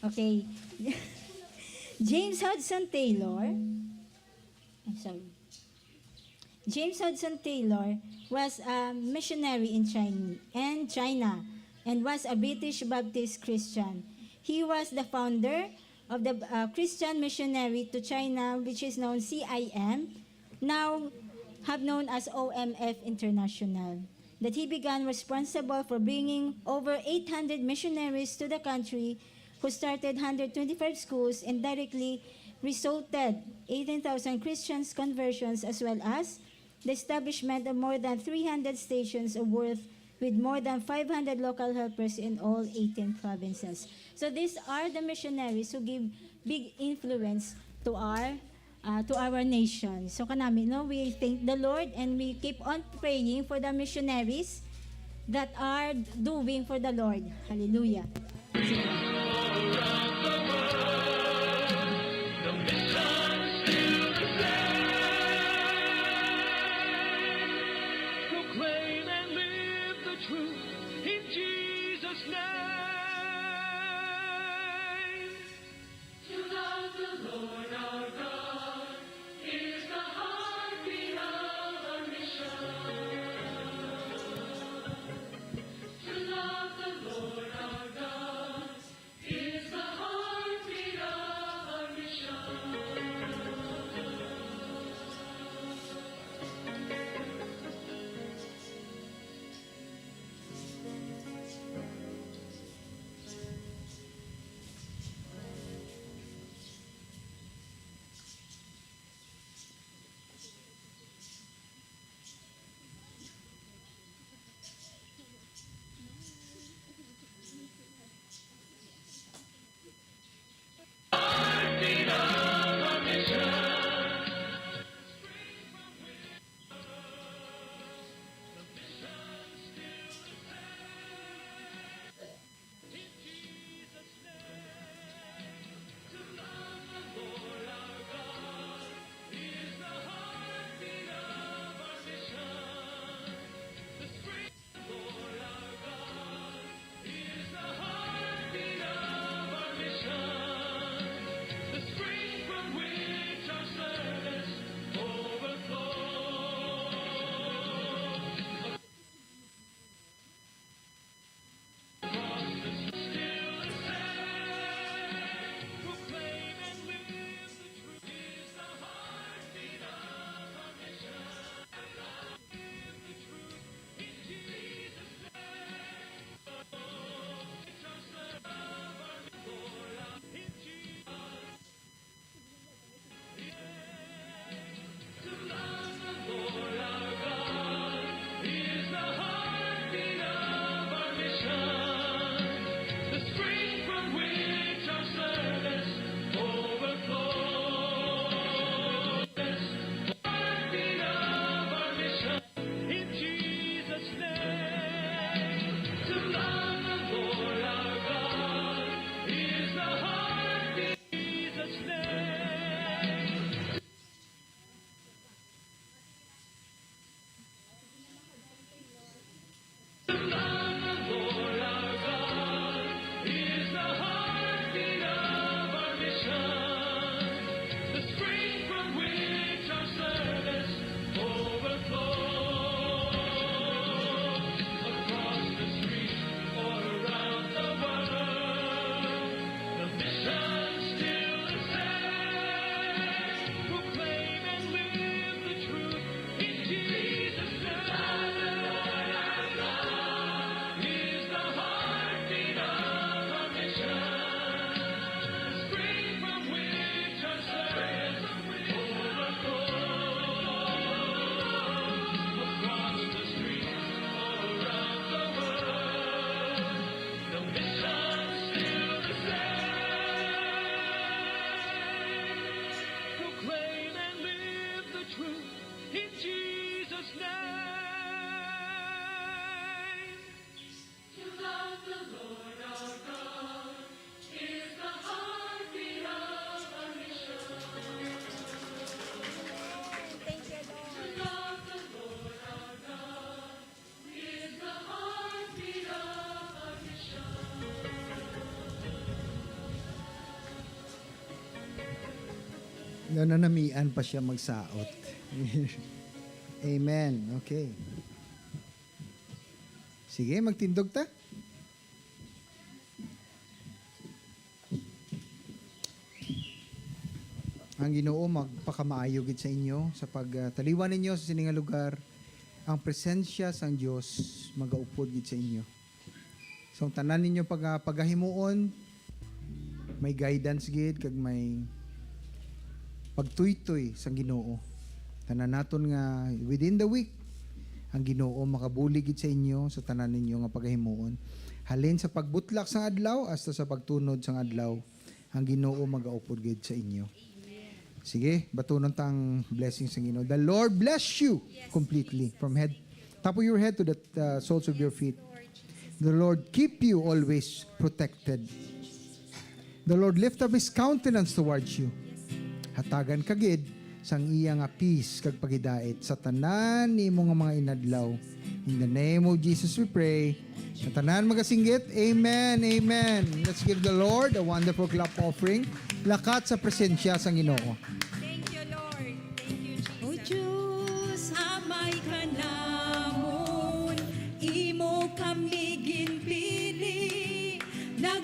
Okay. James Hudson Taylor. I'm sorry. James Hudson Taylor was a missionary in China, and China, and was a British Baptist Christian. He was the founder of the uh, Christian Missionary to China, which is known C I M, now have known as O M F International, that he began responsible for bringing over eight hundred missionaries to the country, who started one hundred twenty-five schools and directly resulted eighteen thousand Christians conversions, as well as the establishment of more than three hundred stations of worth with more than five hundred local helpers in all eighteen provinces. So these are the missionaries who give big influence to our uh, to our nation. So kanami, no, we thank the Lord and we keep on praying for the missionaries that are doing for the Lord. Hallelujah. Proclaim and live the truth in Jesus' name. To love the Lord our God is the heartbeat of our mission. To love the Lord our God Nanamian pa siya magsaot. Amen. Okay. Sige, magtindog ta. Ang Ginoo magpakamaayo gid sa inyo sa pagtaliwan ninyo sa sini nga lugar. Ang presensya sang Dios magaupod gid sa inyo. So, ang tanan ninyo pag-, pagahimuon, may guidance gid kag may pagtuytoy sang Ginoo. Tanan naton nga within the week, ang Ginoo makabulig gid sa inyo sa tanan ninyo nga pagahimuon. Halin sa pagbutlak sang adlaw hasta sa pagtunod sang adlaw, ang Ginoo magaupod gid sa inyo. Sige, batunon ta ang blessing sang Ginoo. The Lord bless you completely from head, top of your head to the uh, soles of your feet. The Lord keep you always protected. The Lord lift up His countenance towards you. Hatagan ka gid sang iya nga peace kag paghidait sa tanan nimo nga mga inadlaw. In the name of Jesus we pray. Sa tanan magasinggit, amen, amen. Let's give the Lord a wonderful clap offering. Lakat sa presensya sang Ginoo. Thank you, Lord. Thank you, Jesus. O Diyos, amay ka namon, imo kami ginpili. Naga-